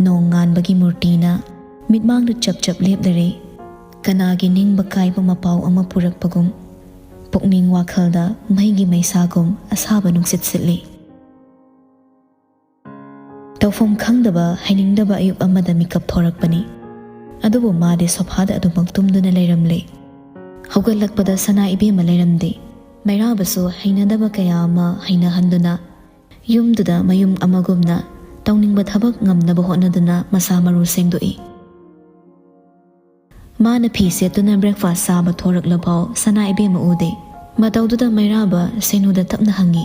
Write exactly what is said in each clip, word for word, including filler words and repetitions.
ꯅꯣꯡ ꯉꯥꯟꯕꯒꯤ ꯃꯨꯔꯇꯤꯅ ꯃꯤꯠꯃꯥꯡꯗ ꯆꯞ ꯆꯞ ꯂꯦꯞꯂꯔꯦ꯫ ꯀꯅꯥꯒꯤ ꯅꯤꯡꯕ ꯀꯥꯏꯕ ꯃꯄꯥꯎ ꯑꯃ ꯄꯨꯔꯛꯄꯒꯨꯝ, ꯄꯨꯛꯅꯤꯡ ꯋꯥꯈꯜꯗ ꯃꯩꯒꯤ ꯃꯩꯁꯥꯒꯨꯝ ꯑꯁꯥꯕ ꯅꯨꯡꯁꯤꯠ ꯁꯤꯠꯂꯤ꯫ ꯇꯧꯐꯝ ꯈꯪꯗꯕ, ꯍꯩꯅꯤꯡꯗꯕ ꯑꯌꯨꯛ ꯑꯃꯗ ꯃꯤꯀꯞ ꯊꯣꯔꯛꯄꯅꯤ꯫ ꯑꯗꯨꯕꯨ ꯃꯥꯗꯤ ꯁꯣꯐꯥꯗ ꯑꯗꯨꯃꯛ ꯇꯨꯝꯗꯨꯅ ꯂꯩꯔꯝꯂꯦ꯫ ꯍꯧꯒꯠꯂꯛꯄꯗ ꯁꯅꯥ ꯏꯕꯦꯝꯃ ꯂꯩꯔꯝꯗꯦ꯫ ꯃꯩꯔꯥꯕꯁꯨ ꯍꯩꯅꯗꯕ ꯀꯌꯥ ꯑꯃ ꯍꯩꯅꯍꯟꯗꯨꯅ ꯌꯨꯝꯗꯨꯗ ꯃꯌꯨꯝ ꯑꯃꯒꯨꯝꯅ ꯇꯧꯅꯤꯡꯕ ꯊꯕꯛ ꯉꯝꯅꯕ ꯍꯣꯠꯅꯗꯨꯅ ꯃꯁꯥ ꯃꯔꯨ ꯁꯦꯡꯗꯣꯛꯏ꯫ ꯃꯥꯅ ꯐꯤ ꯁꯦꯠꯇꯨꯅ breakfast ꯆꯥꯕ ꯊꯣꯔꯛꯂꯐꯥꯎ ꯁꯅꯥ ꯏꯕꯦꯝꯃ ꯎꯗꯦ꯫ ꯃꯇꯧꯗꯨꯗ ꯃꯩꯔꯥꯕ ꯁꯦꯅꯨꯗ ꯇꯞꯅ ꯍꯪꯉꯤ,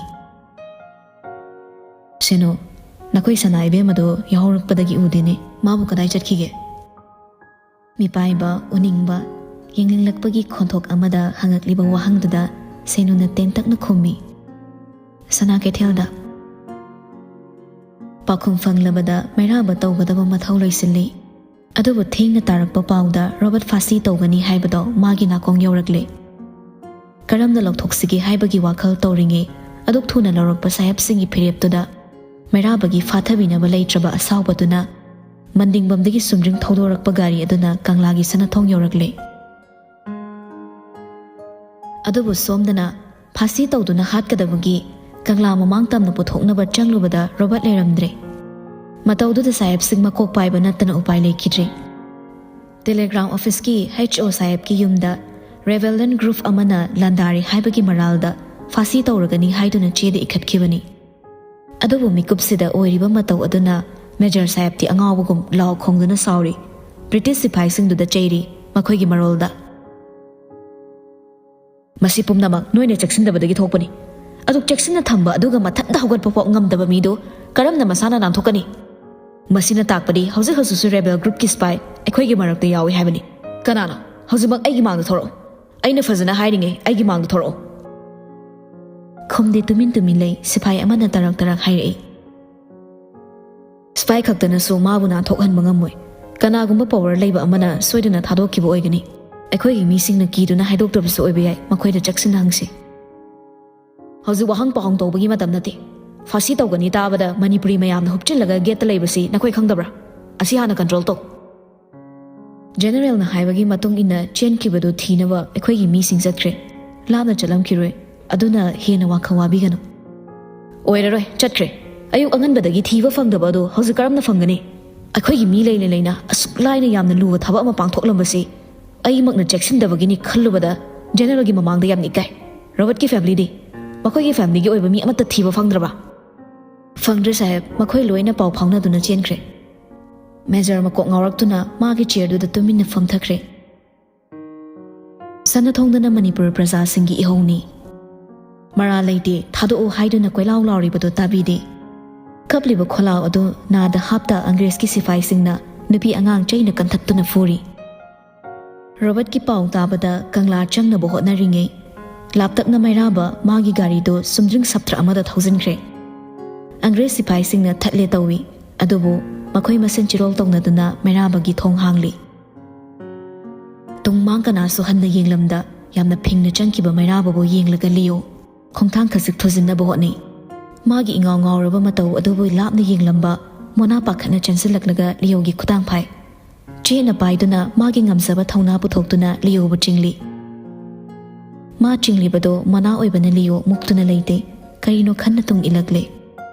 "ꯁꯦꯅꯨ, ꯅꯈꯣꯏ ꯁꯅꯥ ꯏꯕꯦꯝꯃꯗꯣ ꯌꯥꯍꯧꯔꯛꯄꯗꯒꯤ ꯎꯗꯦꯅꯦ꯫ ꯃꯥꯕꯨ ꯀꯗꯥꯏ ꯆꯠꯈꯤꯒꯦ?" ꯃꯤꯄꯥꯏꯕ, ꯎꯅꯤꯡꯕ, ꯌꯦꯡꯅꯤꯡꯂꯛꯄꯒꯤ ꯈꯣꯟꯊꯣꯛ ꯑꯃꯗ ꯍꯪꯉꯛꯂꯤꯕ ꯋꯥꯍꯪꯗꯨꯗ ꯁꯦꯅꯨꯅ ꯇꯦꯟꯇꯛꯅ ꯈꯨꯝꯃꯤ, "ꯁꯅꯥ ꯀꯩꯊꯦꯜꯗ"꯫ ꯄꯥꯎꯈꯨꯝ ꯐꯪꯂꯕꯗ ꯃꯩꯔꯥꯕ ꯇꯧꯒꯗꯕ ꯃꯊꯧ ꯂꯣꯏꯁꯤꯜꯂꯤ꯫ ꯑꯗꯨꯕꯨ ꯊꯦꯡꯅ ꯇꯥꯔꯛꯄ ꯄꯥꯎꯗ ꯔꯣꯕꯔꯠ ꯐꯥꯁꯤ ꯇꯧꯒꯅꯤ ꯍꯥꯏꯕꯗꯣ ꯃꯥꯒꯤ ꯅꯥꯀꯣꯡ ꯌꯧꯔꯛꯂꯦ꯫ ꯀꯔꯝꯅ ꯂꯧꯊꯣꯛꯁꯤꯒꯦ ꯍꯥꯏꯕꯒꯤ ꯋꯥꯈꯜ ꯇꯧꯔꯤꯉꯩ, ꯑꯗꯨꯛ ꯊꯨꯅ ꯂꯧꯔꯛꯄ ꯁꯥꯍꯦꯕꯁꯤꯡꯒꯤ ꯐꯤꯔꯦꯞꯇꯨꯗ ꯃꯩꯔꯥꯕꯒꯤ ꯐꯥꯊꯕꯤꯅꯕ ꯂꯩꯇ꯭ꯔꯕ ꯑꯁꯥꯎꯕꯗꯨꯅ ꯃꯟꯗꯤꯡꯕꯝꯗꯒꯤ ꯁꯨꯝꯗ꯭ꯔꯤꯡ ꯊꯧꯗꯣꯔꯛꯄ ꯒꯥꯔꯤ ꯑꯗꯨꯅ ꯀꯪꯂꯥꯒꯤ ꯁꯅꯥꯊꯣꯡ ꯌꯧꯔꯛꯂꯦ꯫ ꯑꯗꯨꯕꯨ ꯁꯣꯝꯗꯅ ꯐꯥꯁꯤ ꯇꯧꯗꯨꯅ ꯍꯥꯠꯀꯗꯕꯒꯤ ꯀꯪꯂꯥ ꯃꯃꯥꯡ ꯇꯝꯅ ꯄꯨꯊꯣꯛꯅꯕ ꯆꯪꯂꯨꯕꯗ ꯔꯣꯕꯔꯠ ꯂꯩꯔꯝꯗ꯭ꯔꯦ꯫ ꯃꯇꯧꯗꯨꯗ ꯁꯥꯍꯦꯕꯁꯤꯡ ꯃꯀꯣꯛ ꯄꯥꯏꯕ ꯅꯠꯇꯅ ꯎꯄꯥꯏ ꯂꯩꯈꯤꯗ꯭ꯔꯦ꯫ ꯇꯦꯂꯦꯒ꯭ꯔꯥꯝ ꯑꯣꯐꯤꯁꯀꯤ HO ꯁꯥꯍꯦꯕꯀꯤ ꯌꯨꯝꯗ ꯔꯦꯕꯦꯜꯂꯟ ꯒ꯭ꯔꯨꯞ ꯑꯃꯅ ꯂꯥꯟꯗꯥꯔꯤ ꯍꯥꯏꯕꯒꯤ ꯃꯔꯥꯜꯗ ꯐꯥꯁꯤ ꯇꯧꯔꯒꯅꯤ ꯍꯥꯏꯗꯨꯅ ꯆꯦꯗ ꯏꯈꯠꯈꯤꯕꯅꯤ꯫ ꯑꯗꯨꯕꯨ ꯃꯤꯀꯨꯞꯁꯤꯗ ꯑꯣꯏꯔꯤꯕ ꯃꯇꯧ ꯑꯗꯨꯅ ꯃꯦꯖꯔ ꯁꯥꯍꯦꯕꯇꯤ ꯑꯉꯥꯎꯕꯒꯨꯝ ꯂꯥꯎ ꯈꯣꯡꯗꯨꯅ ꯁꯥꯎꯔꯤ꯫ ꯕ꯭ꯔꯤꯇꯤꯁ ꯁꯤꯐꯥꯏꯁꯤꯡꯗꯨꯗ ꯆꯩꯔꯤ, ꯃꯈꯣꯏꯒꯤ ꯃꯔꯣꯜꯗ꯫ "ꯃꯁꯤ ꯄꯨꯝꯅꯃꯛ ꯅꯣꯏꯅ ꯆꯦꯛꯁꯤꯟꯗꯕꯗꯒꯤ ꯊꯣꯛꯄꯅꯤ꯫ ꯑꯗꯨꯛ ꯆꯦꯛꯁꯤꯟꯅ ꯊꯝꯕ ꯑꯗꯨꯒ ꯃꯊꯟꯇ ꯍꯧꯒꯠꯄ ꯐꯥꯎ ꯉꯝꯗꯕ ꯃꯤꯗꯨ ꯀꯔꯝꯅ ꯃꯁꯥꯅ ꯅꯥꯟꯊꯣꯛꯀꯅꯤ? ꯃꯁꯤꯅ ꯇꯥꯛꯄꯗꯤ ꯍꯧꯖꯤꯛ ꯍꯧꯖꯤꯛꯁꯨ ꯔꯦꯕꯦꯜ ꯒ꯭ꯔꯨꯞꯀꯤ ꯁꯤꯐꯥꯏ ꯑꯩꯈꯣꯏꯒꯤ ꯃꯔꯛꯇ ꯌꯥꯎꯏ ꯍꯥꯏꯕꯅꯤ꯫ ꯀꯅꯥꯅꯣ? ꯍꯧꯖꯤꯛꯃꯛ ꯑꯩꯒꯤ ꯃꯥꯡꯗ ꯊꯣꯔꯛꯎ꯫ ꯑꯩꯅ ꯐꯖꯅ ꯍꯥꯏꯔꯤꯉꯩ ꯑꯩꯒꯤ ꯃꯥꯡꯗ ꯊꯣꯔꯛꯎ"꯫ ꯈꯨꯝꯗꯦ, ꯇꯨꯃꯤꯟ ꯇꯨꯃꯤꯟ ꯂꯩ꯫ ꯁꯤꯐꯥꯏ ꯑꯃꯅ ꯇꯔꯛ ꯇꯔꯛ ꯍꯥꯏꯔꯛꯏ, "ꯁꯤꯐꯥꯏ ꯈꯛꯇꯅꯁꯨ ꯃꯥꯕꯨ ꯅꯥꯟꯊꯣꯛꯍꯟꯕ ꯉꯝꯃꯣꯏ꯫ ꯀꯅꯥꯒꯨꯝꯕ ꯄꯋꯔ ꯂꯩꯕ ꯑꯃꯅ ꯁꯣꯏꯗꯅ ꯊꯥꯗꯣꯛꯈꯤꯕ ꯑꯣꯏꯒꯅꯤ꯫ ꯑꯩꯈꯣꯏꯒꯤ ꯃꯤꯁꯤꯡꯅ ꯀꯤꯗꯨꯅ ꯍꯥꯏꯗꯣꯛꯇꯕꯁꯨ ꯑꯣꯏꯕ ꯌꯥꯏ꯫ ꯃꯈꯣꯏꯗ ꯆꯦꯛꯁꯤꯟꯅ ꯍꯪꯁꯤ"꯫ "ꯍꯧꯖꯤꯛ ꯋꯥꯍꯪ ꯄꯥꯎꯍꯪ ꯇꯧꯕꯒꯤ ꯃꯇꯝ ꯅꯠꯇꯦ꯫ ꯐꯥꯁꯤ ꯇꯧꯒꯅꯤ ꯇꯥꯕꯗ ꯃꯅꯤꯄꯨꯔꯤ ꯃꯌꯥꯝꯅ ꯍꯨꯞꯆꯤꯜꯂꯒ ꯒꯦꯠꯇ ꯂꯩꯕꯁꯤ ꯅꯈꯣꯏ ꯈꯪꯗꯕ꯭ꯔꯥ? ꯑꯁꯤ ꯍꯥꯟꯅ ꯀꯟꯇ꯭ꯔꯣꯜ ꯇꯧ꯫ ꯖꯦꯅꯔꯦꯜꯅ ꯍꯥꯏꯕꯒꯤ ꯃꯇꯨꯡ ꯏꯟꯅ ꯆꯦꯟꯈꯤꯕꯗꯨ ꯊꯤꯅꯕ ꯑꯩꯈꯣꯏꯒꯤ ꯃꯤꯁꯤꯡ ꯆꯠꯈ꯭ꯔꯦ꯫ ꯂꯥꯞꯅ ꯆꯠꯂꯝꯈꯤꯔꯣꯏ꯫ ꯑꯗꯨꯅ ꯍꯦꯟꯅ ꯋꯥꯈꯜ ꯋꯥꯕꯤꯒꯅꯨ꯫ ꯑꯣꯏꯔꯔꯣꯏ, ꯆꯠꯈ꯭ꯔꯦ꯫ ꯑꯌꯨꯛ ꯑꯉꯟꯕꯗꯒꯤ ꯊꯤꯕ ꯐꯪꯗꯕ ꯑꯗꯨ ꯍꯧꯖꯤꯛ ꯀꯔꯝꯅ ꯐꯪꯒꯅꯤ? ꯑꯩꯈꯣꯏꯒꯤ ꯃꯤ ꯂꯩꯅ ꯂꯩꯅ ꯑꯁꯨꯛ ꯂꯥꯏꯅ ꯌꯥꯝꯅ ꯂꯨꯕ ꯊꯕꯛ ꯑꯃ ꯄꯥꯡꯊꯣꯛꯂꯝꯕꯁꯤ ꯑꯩꯃꯛꯅ ꯆꯦꯛꯁꯤꯟꯗꯕꯒꯤꯅꯤ ꯈꯜꯂꯨꯕꯗ ꯖꯦꯅꯔꯦꯜꯒꯤ ꯃꯃꯥꯡꯗ ꯌꯥꯝꯅ ꯏꯀꯥꯏ꯫ ꯔꯣꯕꯔꯠꯀꯤ ꯐꯦꯃꯤꯂꯤꯗꯤ? ꯃꯈꯣꯏꯒꯤ ꯐꯦꯃꯤꯂꯤꯒꯤ ꯑꯣꯏꯕ ꯃꯤ ꯑꯃꯠꯇ ꯊꯤꯕ ꯐꯪꯗ꯭ꯔꯕ? ꯐꯪꯗ꯭ꯔꯦ ꯁꯥꯍꯦꯕ, ꯃꯈꯣꯏ ꯂꯣꯏꯅ ꯄꯥꯎ ꯐꯥꯎꯅꯗꯨꯅ ꯆꯦꯟꯈ꯭ꯔꯦ꯫ ꯃꯦꯖꯔ ꯃꯀꯣꯛ ꯉꯥꯎꯔꯛꯇꯨꯅ ꯃꯥꯒꯤ ꯆꯤꯌꯔꯗꯨꯗ ꯇꯨꯃꯤꯟꯅ ꯐꯝꯊꯈ꯭ꯔꯦ꯫ ꯁꯅꯥꯊꯣꯡꯗꯅ ꯃꯅꯤꯄꯨꯔ ꯄ꯭ꯔꯖꯥꯁꯤꯡꯒꯤ ꯏꯍꯧꯅꯤ꯫ ꯃꯔꯥꯜ ꯂꯩꯇꯦ, ꯊꯥꯗꯣꯛꯎ ꯍꯥꯏꯗꯨꯅ ꯀꯣꯏꯂꯥꯎ ꯂꯥꯎꯔꯤꯕꯗꯨ ꯇꯥꯕꯤꯗꯦ꯫ ꯀꯞꯂꯤꯕ ꯈꯣꯜꯂꯥꯎ ꯑꯗꯨ ꯅꯥꯗ ꯍꯥꯞꯇ ꯑꯪꯒ꯭ꯔꯦꯖꯀꯤ ꯁꯤꯐꯥꯏꯁꯤꯡꯅ ꯅꯨꯄꯤ ꯑꯉꯥꯡ ꯆꯩꯅ ꯀꯟꯊꯠꯇꯨꯅ ꯐꯨꯔꯤ꯫ ꯔꯣꯕꯔꯠꯀꯤ ꯄꯥꯎ ꯇꯥꯕꯗ ꯀꯪꯂꯥ ꯆꯪꯅꯕ ꯍꯣꯠꯅꯔꯤꯉꯩ, ꯂꯥꯞꯇꯛꯅ ꯃꯩꯔꯥꯕ ꯃꯥꯒꯤ ꯒꯥꯔꯤꯗꯨ ꯁꯨꯝꯗ꯭ꯔꯤꯡ ꯁꯞꯇ꯭ꯔ ꯑꯃꯗ ꯊꯧꯖꯤꯟꯈ꯭ꯔꯦ꯫ ꯑꯪꯒ꯭ꯔꯦꯖ ꯁꯤꯐꯥꯏꯁꯤꯡꯅ ꯊꯠꯂꯦ ꯇꯧꯏ, ꯑꯗꯨꯕꯨ ꯃꯈꯣꯏ ꯃꯁꯦꯟ ꯆꯤꯔꯣꯜ ꯇꯧꯅꯗꯨꯅ ꯃꯩꯔꯥꯕꯒꯤ ꯊꯣꯡ ꯍꯥꯡꯂꯤ꯫ ꯇꯨꯡ ꯃꯥꯡ ꯀꯅꯥꯁꯨ ꯍꯟꯅ ꯌꯦꯡꯂꯝꯗ ꯌꯥꯝꯅ ꯐꯤꯡꯅ ꯆꯪꯈꯤꯕ ꯃꯩꯔꯥꯕꯕꯨ ꯌꯦꯡꯂꯒ ꯂꯤꯌꯣ ꯈꯣꯡꯊꯥꯡ ꯈꯖꯤꯛ ꯊꯨꯖꯤꯟꯅꯕ ꯍꯣꯠꯅꯩ꯫ ꯃꯥꯒꯤ ꯏꯉꯥꯎ ꯉꯥꯎꯔꯕ ꯃꯇꯧ ꯑꯗꯨꯕꯨ ꯂꯥꯞꯅ ꯌꯦꯡꯂꯝꯕ ꯃꯣꯅꯥ ꯄꯥꯈꯠꯅ ꯆꯦꯟꯁꯤꯜꯂꯛꯂꯒ ꯂꯤꯌꯣꯒꯤ ꯈꯨꯗꯥꯡ ꯐꯥꯏ꯫ ꯆꯦꯠꯅ ꯄꯥꯏꯗꯨꯅ ꯃꯥꯒꯤ ꯉꯝꯖꯕ ꯊꯧꯅꯥ ꯄꯨꯊꯣꯛꯇꯨꯅ ꯂꯤꯌꯣꯕꯨ ꯆꯤꯡꯂꯤ꯫ ꯃꯥ ꯆꯤꯡꯂꯤꯕꯗꯣ ꯃꯣꯅꯥ ꯑꯣꯏꯕꯅ ꯂꯤꯌꯣ ꯃꯨꯛꯇꯨꯅ ꯂꯩꯇꯦ꯫ ꯀꯔꯤꯅꯣ ꯈꯟꯅ ꯇꯨꯡ ꯏꯜꯂꯛꯂꯦ꯫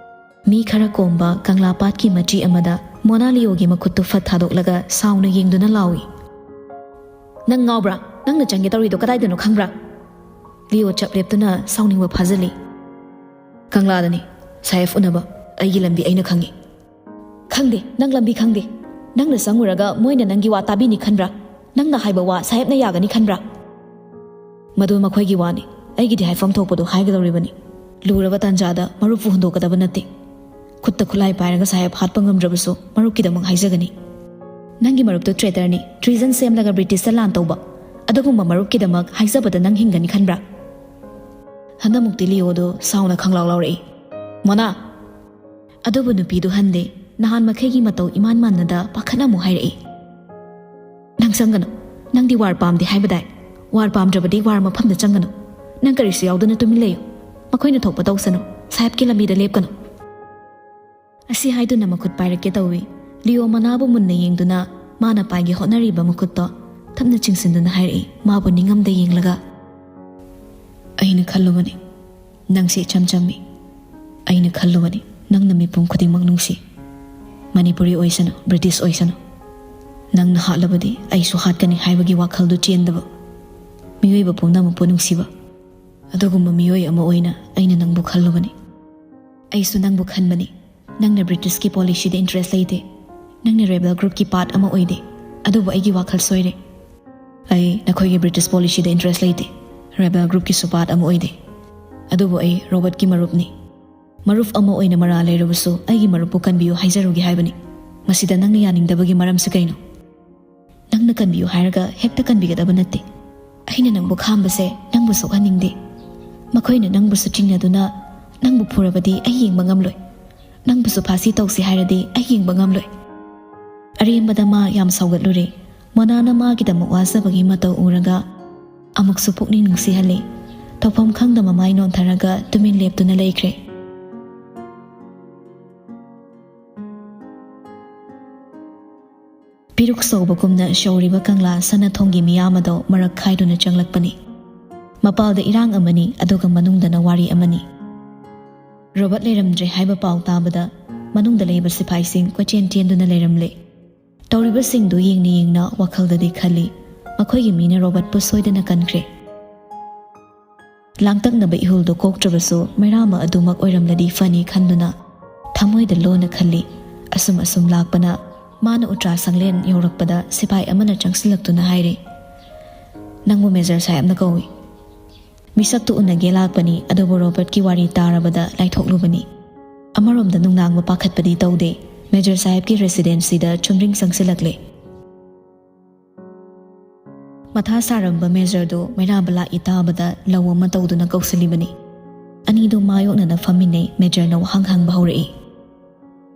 ꯃꯤ ꯈꯔ ꯀꯣꯝꯕ ꯀꯪꯂꯥ ꯄꯥꯠꯀꯤ ꯃꯆꯤ ꯑꯃꯗ ꯃꯣꯅꯥ ꯂꯤꯌꯣꯒꯤ ꯃꯈꯨꯠꯇꯨ ꯐꯠ ꯊꯥꯗꯣꯛꯂꯒ ꯁꯥꯎꯅ ꯌꯦꯡꯗꯨꯅ ꯂꯥꯎꯏ, "ꯅꯪ ꯉꯥꯎꯕ꯭ꯔꯥ? ꯅꯪꯅ ꯆꯪꯒꯦ ꯇꯧꯔꯤꯗꯣ ꯀꯗꯥꯏꯗꯅꯣ ꯈꯪꯕ꯭ꯔꯥ?" ꯂꯤꯌꯣ ꯆꯞ ꯂꯦꯞꯇꯨꯅ ꯁꯥꯎꯅꯤꯡꯕ ꯐꯥꯖꯤꯜꯂꯤ꯫ "ꯀꯪꯂꯥꯗꯅꯤ, ꯁꯥꯍꯦꯕ ꯎꯅꯕ꯫ ꯑꯩꯒꯤ ꯂꯝꯕꯤ ꯑꯩꯅ ꯈꯪꯉꯤ꯫" "ꯈꯪꯗꯦ, ꯅꯪ ꯂꯝꯕꯤ ꯈꯪꯗꯦ꯫ ꯅꯪꯅ ꯆꯪꯉꯨꯔꯒ ꯃꯣꯏꯅ ꯅꯪꯒꯤ ꯋꯥ ꯇꯥꯕꯤꯅꯤ ꯈꯟꯕ꯭ꯔꯥ? ꯅꯪꯅ ꯍꯥꯏꯕ ꯋꯥ ꯁꯥꯍꯦꯕꯅ ꯌꯥꯒꯅꯤ ꯈꯟꯕ꯭ꯔꯥ?" "ꯃꯗꯨ ꯃꯈꯣꯏꯒꯤ ꯋꯥꯅꯤ꯫ ꯑꯩꯒꯤꯗꯤ ꯍꯥꯏꯐꯝ ꯊꯣꯛꯄꯗꯨ ꯍꯥꯏꯒꯗꯧꯔꯤꯕꯅꯤ꯫ ꯂꯨꯔꯕ ꯇꯥꯟꯖꯥꯗ ꯃꯔꯨꯞꯄꯨ ꯍꯨꯟꯗꯣꯛꯀꯗꯕ ꯅꯠꯇꯦ꯫ ꯈꯨꯠꯇ ꯈꯨꯠꯂꯥꯏ ꯄꯥꯏꯔꯒ ꯁꯥꯍꯦꯕ ꯍꯥꯠꯄ ꯉꯝꯗ꯭ꯔꯕꯁꯨ ꯃꯔꯨꯞꯀꯤꯗꯃꯛ ꯍꯥꯏꯖꯒꯅꯤ꯫ ꯅꯪꯒꯤ ꯃꯔꯨꯞꯇꯨ ꯇ꯭ꯔꯦꯇꯔꯅꯤ, ꯇ꯭ꯔꯤꯖꯟ ꯁꯦꯝꯂꯒ ꯕ꯭ꯔꯤꯇꯤꯁꯇ ꯂꯥꯟ ꯇꯧꯕ꯫ ꯑꯗꯨꯒꯨꯝꯕ ꯃꯔꯨꯞꯀꯤꯗꯃꯛ ꯍꯥꯏꯖꯕꯗ ꯅꯪ ꯍꯤꯡꯒꯅꯤ ꯈꯟꯕ꯭ꯔꯥ?" ꯍꯟꯗꯛꯃꯨꯛꯇꯤ ꯂꯤꯌꯣꯗꯣ ꯁꯥꯎꯅ ꯈꯪꯂꯥꯎ ꯂꯥꯎꯔꯛꯏ꯫ "ꯃꯣꯅꯥ!" ꯑꯗꯨꯕꯨ ꯅꯨꯄꯤꯗꯨ ꯍꯟꯗꯦ꯫ ꯅꯍꯥꯟ ꯃꯈꯩꯒꯤ ꯃꯇꯧ ꯏꯃꯥꯟ ꯃꯥꯟꯅꯗ ꯄꯥꯈꯠꯅ ꯑꯃꯨꯛ ꯍꯥꯏꯔꯛꯏ, "ꯅꯪ ꯆꯪꯒꯅꯨ꯫ ꯅꯪꯗꯤ ꯋꯥꯔ ꯄꯥꯝꯗꯦ ꯍꯥꯏꯕꯗꯥꯏ? ꯋꯥꯔ ꯄꯥꯝꯗ꯭ꯔꯕꯗꯤ ꯋꯥꯔ ꯃꯐꯝꯗ ꯆꯪꯒꯅꯨ꯫ ꯅꯪ ꯀꯔꯤꯁꯨ ꯌꯥꯎꯗꯅ ꯇꯨꯃꯤꯟ ꯂꯩꯌꯨ꯫ ꯃꯈꯣꯏꯅ ꯊꯣꯛꯄ ꯇꯧꯁꯅꯨ꯫ ꯁꯥꯍꯦꯕꯀꯤ ꯂꯝꯕꯤꯗ ꯂꯦꯞꯀꯅꯨ꯫" ꯑꯁꯤ ꯍꯥꯏꯗꯨꯅ ꯃꯈꯨꯠ ꯄꯥꯏꯔꯛꯀꯦ ꯇꯧꯏ꯫ ꯂꯤꯑꯣ ꯃꯅꯥꯕꯨ ꯃꯨꯟꯅ ꯌꯦꯡꯗꯨꯅ ꯃꯥꯅ ꯄꯥꯏꯒꯦ ꯍꯣꯠꯅꯔꯤꯕ ꯃꯈꯨꯠꯇꯣ ꯊꯞꯅ ꯆꯤꯡꯁꯤꯟꯗꯨꯅ ꯍꯥꯏꯔꯛꯏ, ꯃꯥꯕꯨ ꯅꯤꯡꯉꯝꯗ ꯌꯦꯡꯂꯒ꯫ "ꯑꯩꯅ ꯈꯜꯂꯨꯕꯅꯤ, ꯅꯪꯁꯦ ꯏꯆꯝ ꯆꯝꯃꯤ꯫ ꯑꯩꯅ ꯈꯜꯂꯨꯕꯅꯤ, ꯅꯪꯅ ꯃꯤꯄꯨꯝ ꯈꯨꯗꯤꯡꯃꯛ ꯅꯨꯡꯁꯤ꯫ ꯃꯅꯤꯄꯨꯔꯤ ꯑꯣꯏꯁꯅꯨ, ꯕ꯭ꯔꯤꯇꯤꯁ ꯑꯣꯏꯁꯅꯨ, ꯅꯪꯅ ꯍꯥꯠꯂꯕꯗꯤ ꯑꯩꯁꯨ ꯍꯥꯠꯀꯅꯤ ꯍꯥꯏꯕꯒꯤ ꯋꯥꯈꯜꯗꯨ ꯆꯦꯟꯗꯕ, ꯃꯤꯑꯣꯏꯕ ꯄꯨꯝꯅꯃꯛꯄꯨ ꯅꯨꯡꯁꯤꯕ, ꯑꯗꯨꯒꯨꯝꯕ ꯃꯤꯑꯣꯏ ꯑꯃ ꯑꯣꯏꯅ ꯑꯩꯅ ꯅꯪꯕꯨ ꯈꯜꯂꯨꯕꯅꯤ꯫ ꯑꯩꯁꯨ ꯅꯪꯕꯨ ꯈꯟꯕꯅꯤ꯫ ꯅꯪꯅ ꯕ꯭ꯔꯤꯇꯤꯁꯀꯤ ꯄꯣꯂꯤꯁꯤꯗ ꯏꯟꯇꯔꯦꯁ ꯂꯩꯇꯦ꯫ ꯅꯪꯅ ꯔꯦꯕꯦꯜ ꯒ꯭ꯔꯨꯞꯀꯤ ꯄꯥꯔꯠ ꯑꯃ ꯑꯣꯏꯗꯦ꯫ ꯑꯗꯨꯕꯨ ꯑꯩꯒꯤ ꯋꯥꯈꯜ ꯁꯣꯏꯔꯦ꯫ ꯑꯩ ꯅꯈꯣꯏꯒꯤ ꯕ꯭ꯔꯤꯇꯤꯁ ꯄꯣꯂꯤꯁꯤꯗ ꯏꯟꯇꯔꯦꯁ ꯂꯩꯇꯦ꯫ ꯔꯦꯕꯦꯜ ꯒ꯭ꯔꯨꯞꯀꯤꯁꯨ ꯄꯥꯔꯠ ꯑꯃ ꯑꯣꯏꯗꯦ꯫ ꯑꯗꯨꯕꯨ ꯑꯩ ꯔꯣꯕꯔꯠꯀꯤ ꯃꯔꯨꯞꯅꯤ꯫ ꯃꯔꯨꯞ ꯑꯃ ꯑꯣꯏꯅ ꯃꯔꯥꯜ ꯂꯩꯔꯕꯁꯨ ꯑꯩꯒꯤ ꯃꯔꯨꯞꯄꯨ ꯀꯟꯕꯤꯌꯨ ꯍꯥꯏꯖꯔꯨꯒꯦ ꯍꯥꯏꯕꯅꯤ꯫ ꯃꯁꯤꯗ ꯅꯪꯅ ꯌꯥꯅꯤꯡꯗꯕꯒꯤ ꯃꯔꯝꯁꯤ ꯀꯩꯅꯣ?" "ꯅꯪꯅ ꯀꯟꯕꯤꯌꯨ ꯍꯥꯏꯔꯒ ꯍꯦꯛꯇ ꯀꯟꯕꯤꯒꯗꯕ ꯅꯠꯇꯦ꯫ ꯑꯩꯅ ꯅꯪꯕꯨ ꯈꯥꯝꯕꯁꯦ ꯅꯪꯕꯨ ꯁꯣꯛꯍꯟꯅꯤꯡꯗꯦ꯫ ꯃꯈꯣꯏꯅ ꯅꯪꯕꯨꯁꯨ ꯆꯤꯡꯅꯗꯨꯅ ꯅꯪꯕꯨ ꯐꯨꯔꯕꯗꯤ ꯑꯩ ꯌꯦꯡꯕ ꯉꯝꯂꯣꯏ꯫ ꯅꯪꯕꯨꯁꯨ ꯐꯥꯁꯤ ꯇꯧꯁꯤ ꯍꯥꯏꯔꯗꯤ ꯑꯩ ꯌꯦꯡꯕ ꯉꯝꯂꯣꯏ꯫" ꯑꯔꯦꯝꯕꯗ ꯃꯥ ꯌꯥꯝ ꯁꯥꯎꯒꯠꯂꯨꯔꯦ꯫ ꯃꯣꯅꯥꯅ ꯃꯥꯒꯤꯗꯃꯛ ꯋꯥꯖꯕꯒꯤ ꯃꯇꯧ ꯎꯔꯒ ꯑꯃꯨꯛꯁꯨ ꯄꯨꯛꯅꯤꯡ ꯅꯨꯡꯁꯤꯍꯜꯂꯤ꯫ ꯇꯧꯐꯝ ꯈꯪꯗ ꯃꯃꯥꯏ ꯅꯣꯟꯊꯔꯒ ꯇꯨꯃꯤꯟ ꯂꯦꯞꯇꯨꯅ ꯂꯩꯈ꯭ꯔꯦ꯫ ꯄꯤꯔꯨꯛ ꯁꯧꯕꯒꯨꯝꯅ ꯁꯧꯔꯤꯕ ꯀꯪꯂꯥ ꯁꯅꯥꯊꯣꯡꯒꯤ ꯃꯤꯌꯥꯝ ꯑꯗꯣ ꯃꯔꯛ ꯈꯥꯏꯗꯨꯅ ꯆꯪꯂꯛꯄꯅꯤ꯫ ꯃꯄꯥꯜꯗ ꯏꯔꯥꯡ ꯑꯃꯅꯤ, ꯑꯗꯨꯒ ꯃꯅꯨꯡꯗꯅ ꯋꯥꯔꯤ ꯑꯃꯅꯤ꯫ ꯔꯣꯕꯔꯠ ꯂꯩꯔꯝꯗ꯭ꯔꯦ ꯍꯥꯏꯕ ꯄꯥꯎ ꯇꯥꯕꯗ ꯃꯅꯨꯡꯗ ꯂꯩꯕ ꯁꯤꯐꯥꯏꯁꯤꯡ ꯀꯣꯏꯆꯦꯟ ꯆꯦꯟꯗꯨꯅ ꯂꯩꯔꯝꯂꯦ꯫ ꯇꯧꯔꯤꯕꯁꯤꯡꯗꯨ ꯌꯦꯡꯅ ꯌꯦꯡꯅ ꯋꯥꯈꯜꯗꯗꯤ ꯈꯜꯂꯤ, "ꯃꯈꯣꯏꯒꯤ ꯃꯤꯅ ꯔꯣꯕꯔꯠꯄꯨ ꯁꯣꯏꯗꯅ ꯀꯟꯈ꯭ꯔꯦ꯫" ꯂꯥꯡꯇꯛꯅꯕ ꯏꯍꯨꯜꯗꯨ ꯀꯣꯛꯇ꯭ꯔꯕꯁꯨ ꯃꯩꯔꯥꯃ ꯑꯗꯨꯃꯛ ꯑꯣꯏꯔꯝꯂꯗꯤ ꯐꯅꯤ ꯈꯟꯗꯨꯅ ꯊꯃꯣꯏꯗ ꯂꯣꯟꯅ ꯈꯜꯂꯤ꯫ ꯑꯁꯨꯝ ꯑꯁꯨꯝ ꯂꯥꯛꯄꯅ ꯃꯥꯅ ꯎꯇ꯭ꯔꯥ ꯁꯪꯂꯦꯟ ꯌꯧꯔꯛꯄꯗ ꯁꯤꯐꯥꯏ ꯑꯃꯅ ꯆꯪꯁꯤꯜꯂꯛꯇꯨꯅ ꯍꯥꯏꯔꯦ, "ꯅꯪꯕꯨ ꯃꯦꯖꯔ ꯁꯥꯍꯦꯕꯅ ꯀꯧꯏ꯫" ꯃꯤꯁꯛꯇꯨ ꯎꯅꯒꯦ ꯂꯥꯛꯄꯅꯤ, ꯑꯗꯨꯕꯨ ꯔꯣꯕꯔꯠꯀꯤ ꯋꯥꯔꯤ ꯇꯥꯔꯕꯗ ꯂꯥꯏꯊꯣꯛꯂꯨꯕꯅꯤ꯫ ꯑꯃꯔꯣꯝꯗ ꯅꯨꯡꯅꯥꯡꯕ ꯄꯥꯈꯠꯄꯗꯤ ꯇꯧꯗꯦ꯫ ꯃꯦꯖꯔ ꯁꯥꯍꯦꯕꯀꯤ ꯔꯦꯁꯤꯗꯦꯟꯁꯤꯗ ꯆꯨꯝꯗ꯭ꯔꯤꯡ ꯆꯪꯁꯤꯜꯂꯛꯂꯦ꯫ ꯃꯊꯥ ꯁꯥꯔꯝꯕ ꯃꯦꯖꯔꯗꯨ ꯃꯩꯔꯥꯕ ꯂꯥꯛꯏ ꯇꯥꯕꯗ ꯂꯧ ꯑꯃ ꯇꯧꯗꯨꯅ ꯀꯧꯁꯤꯜꯂꯤꯕꯅꯤ꯫ ꯑꯅꯤꯗꯨ ꯃꯥꯌꯣꯛꯅꯅ ꯐꯝꯃꯤꯟꯅꯩ꯫ ꯃꯦꯖꯔꯅ ꯋꯥꯍꯪ ꯍꯪꯕ ꯍꯧꯔꯛꯏ꯫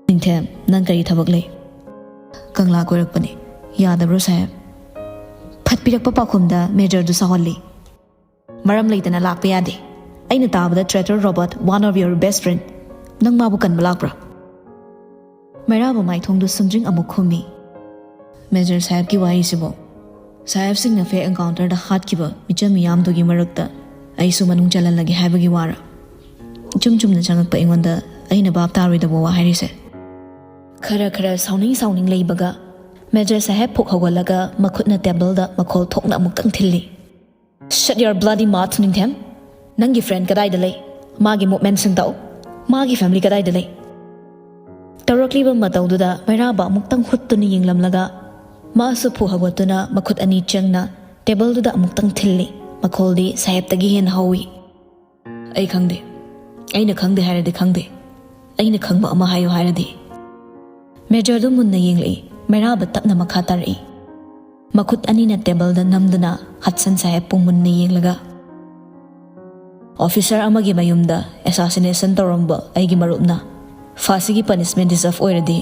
"ꯅꯤꯡꯊꯦꯝ, ꯅꯪ ꯀꯔꯤ ꯊꯕꯛ ꯂꯩ?" "ꯀꯪꯂꯥ ꯀꯣꯏꯔꯛꯄꯅꯤ꯫" "ꯌꯥꯗꯕ꯭ꯔꯣ ꯁꯥꯍꯦꯕ?" "ꯐꯠ ꯄꯤꯔꯛꯄ ꯄꯥꯎꯈꯨꯝꯗ ꯃꯦꯖꯔꯗꯨ ꯁꯥꯎꯍꯜꯂꯤ꯫" "ꯃꯔꯝ ꯂꯩꯇꯅ ꯂꯥꯛꯄ ꯌꯥꯗꯦ꯫ ꯑꯩꯅ ꯇꯥꯕꯗ traitor Robert, one of your best friend, ꯅꯪ ꯃꯥꯕꯨ ꯀꯟꯕ ꯂꯥꯛꯄ꯭ꯔꯥ?" ꯃꯩꯔꯥꯕ ꯃꯥꯏꯊꯣꯡꯗꯨ ꯁꯨꯝꯗ꯭ꯔꯤꯡ ꯑꯃꯨꯛ ꯈꯨꯝꯃꯤ꯫ "ꯃꯦꯖꯔ ꯁꯥꯍꯦꯕꯀꯤ ꯋꯥꯍꯩꯁꯤꯕꯨ? ꯁꯥꯍꯦꯕꯁꯤꯡꯅ ꯐꯦꯛ ꯑꯦꯟꯀꯥꯎꯟꯇꯔꯗ ꯍꯥꯠꯈꯤꯕ ꯃꯤꯆꯝ ꯃꯤꯌꯥꯝꯗꯨꯒꯤ ꯃꯔꯛꯇ ꯑꯩꯁꯨ ꯃꯅꯨꯡ ꯆꯜꯍꯜꯂꯒꯦ ꯍꯥꯏꯕꯒꯤ ꯋꯥꯔ?" ꯏꯆꯨꯝ ꯆꯨꯝꯅ ꯆꯪꯉꯛꯄ ꯑꯩꯉꯣꯟꯗ ꯑꯩꯅ ꯚꯥꯞ ꯇꯥꯔꯣꯏꯗꯕ ꯋꯥ ꯍꯥꯏꯔꯤꯁꯦ꯫ ꯈꯔ ꯈꯔ ꯁꯥꯎꯅꯤꯡ ꯁꯥꯎꯅꯤꯡ ꯂꯩꯕꯒ ꯃꯦꯖꯔ ꯁꯥꯍꯦꯕ ꯐꯨꯛ ꯍꯧꯒꯠꯂꯒ ꯃꯈꯨꯠꯅ ꯇꯦꯕꯜꯗ ꯃꯈꯣꯜ ꯊꯣꯛꯅ ꯑꯃꯨꯛꯇꯪ ꯊꯤꯜꯂꯤ꯫ "Shut your bloody mouth, ꯅꯤꯡꯊꯦꯝ! ꯅꯪꯒꯤ ꯐ꯭ꯔꯦꯟ ꯀꯗꯥꯏꯗ ꯂꯩ? ꯃꯥꯒꯤ ꯃꯨꯚꯃꯦꯟꯠꯁꯤꯡ ꯇꯥꯛꯎ꯫ ꯃꯥꯒꯤ ꯐꯦꯃꯤꯂꯤ ꯀꯗꯥꯏꯗ ꯂꯩ?" ꯇꯧꯔꯛꯂꯤꯕ ꯃꯇꯧꯗꯨꯗ ꯃꯩꯔꯥꯕ ꯑꯃꯨꯛꯇꯪ ꯍꯨꯠꯇꯨꯅ ꯌꯦꯡꯂꯝꯂꯒ ꯃꯥꯁꯨ ꯐꯨ ꯍꯧꯒꯠꯇꯨꯅ ꯃꯈꯨꯠ ꯑꯅꯤ ꯆꯪꯅ ꯇꯦꯕꯜꯗꯨꯗ ꯑꯃꯨꯛꯇꯪ ꯊꯤꯜꯂꯤ꯫ ꯃꯈꯣꯜꯗꯤ ꯁꯥꯍꯦꯕꯇꯒꯤ ꯍꯦꯟꯅ ꯍꯧꯏ꯫ "ꯑꯩ ꯈꯪꯗꯦ꯫ ꯑꯩꯅ ꯈꯪꯗꯦ ꯍꯥꯏꯔꯗꯤ ꯈꯪꯗꯦ꯫ ꯑꯩꯅ ꯈꯪꯕ ꯑꯃ ꯍꯥꯏꯌꯨ ꯍꯥꯏꯔꯗꯤ?" ꯃꯦꯖꯔꯗꯨ ꯃꯨꯟꯅ ꯌꯦꯡꯂꯛꯏ꯫ ꯃꯩꯔꯥꯕ ꯇꯞꯅ ꯃꯈꯥ ꯇꯥꯔꯛꯏ꯫ ꯃꯈꯨꯠ ꯑꯅꯤꯅ ꯇꯦꯕꯜꯗ ꯅꯝꯗꯨꯅ ꯍꯠꯁꯟ ꯁꯥꯍꯦꯕꯄꯨ ꯃꯨꯟꯅ ꯌꯦꯡꯂꯒ, "ꯑꯣꯐꯤꯁꯔ ꯑꯃꯒꯤ ꯃꯌꯨꯝꯗ ꯑꯦꯁꯥꯁꯤꯅꯦꯁꯟ ꯇꯧꯔꯝꯕ ꯑꯩꯒꯤ ꯃꯔꯨꯞꯅ ꯐꯥꯁꯤꯒꯤ ꯄꯅꯤꯁꯃꯦꯟ ꯗꯤꯖꯔꯞ ꯑꯣꯏꯔꯗꯤ,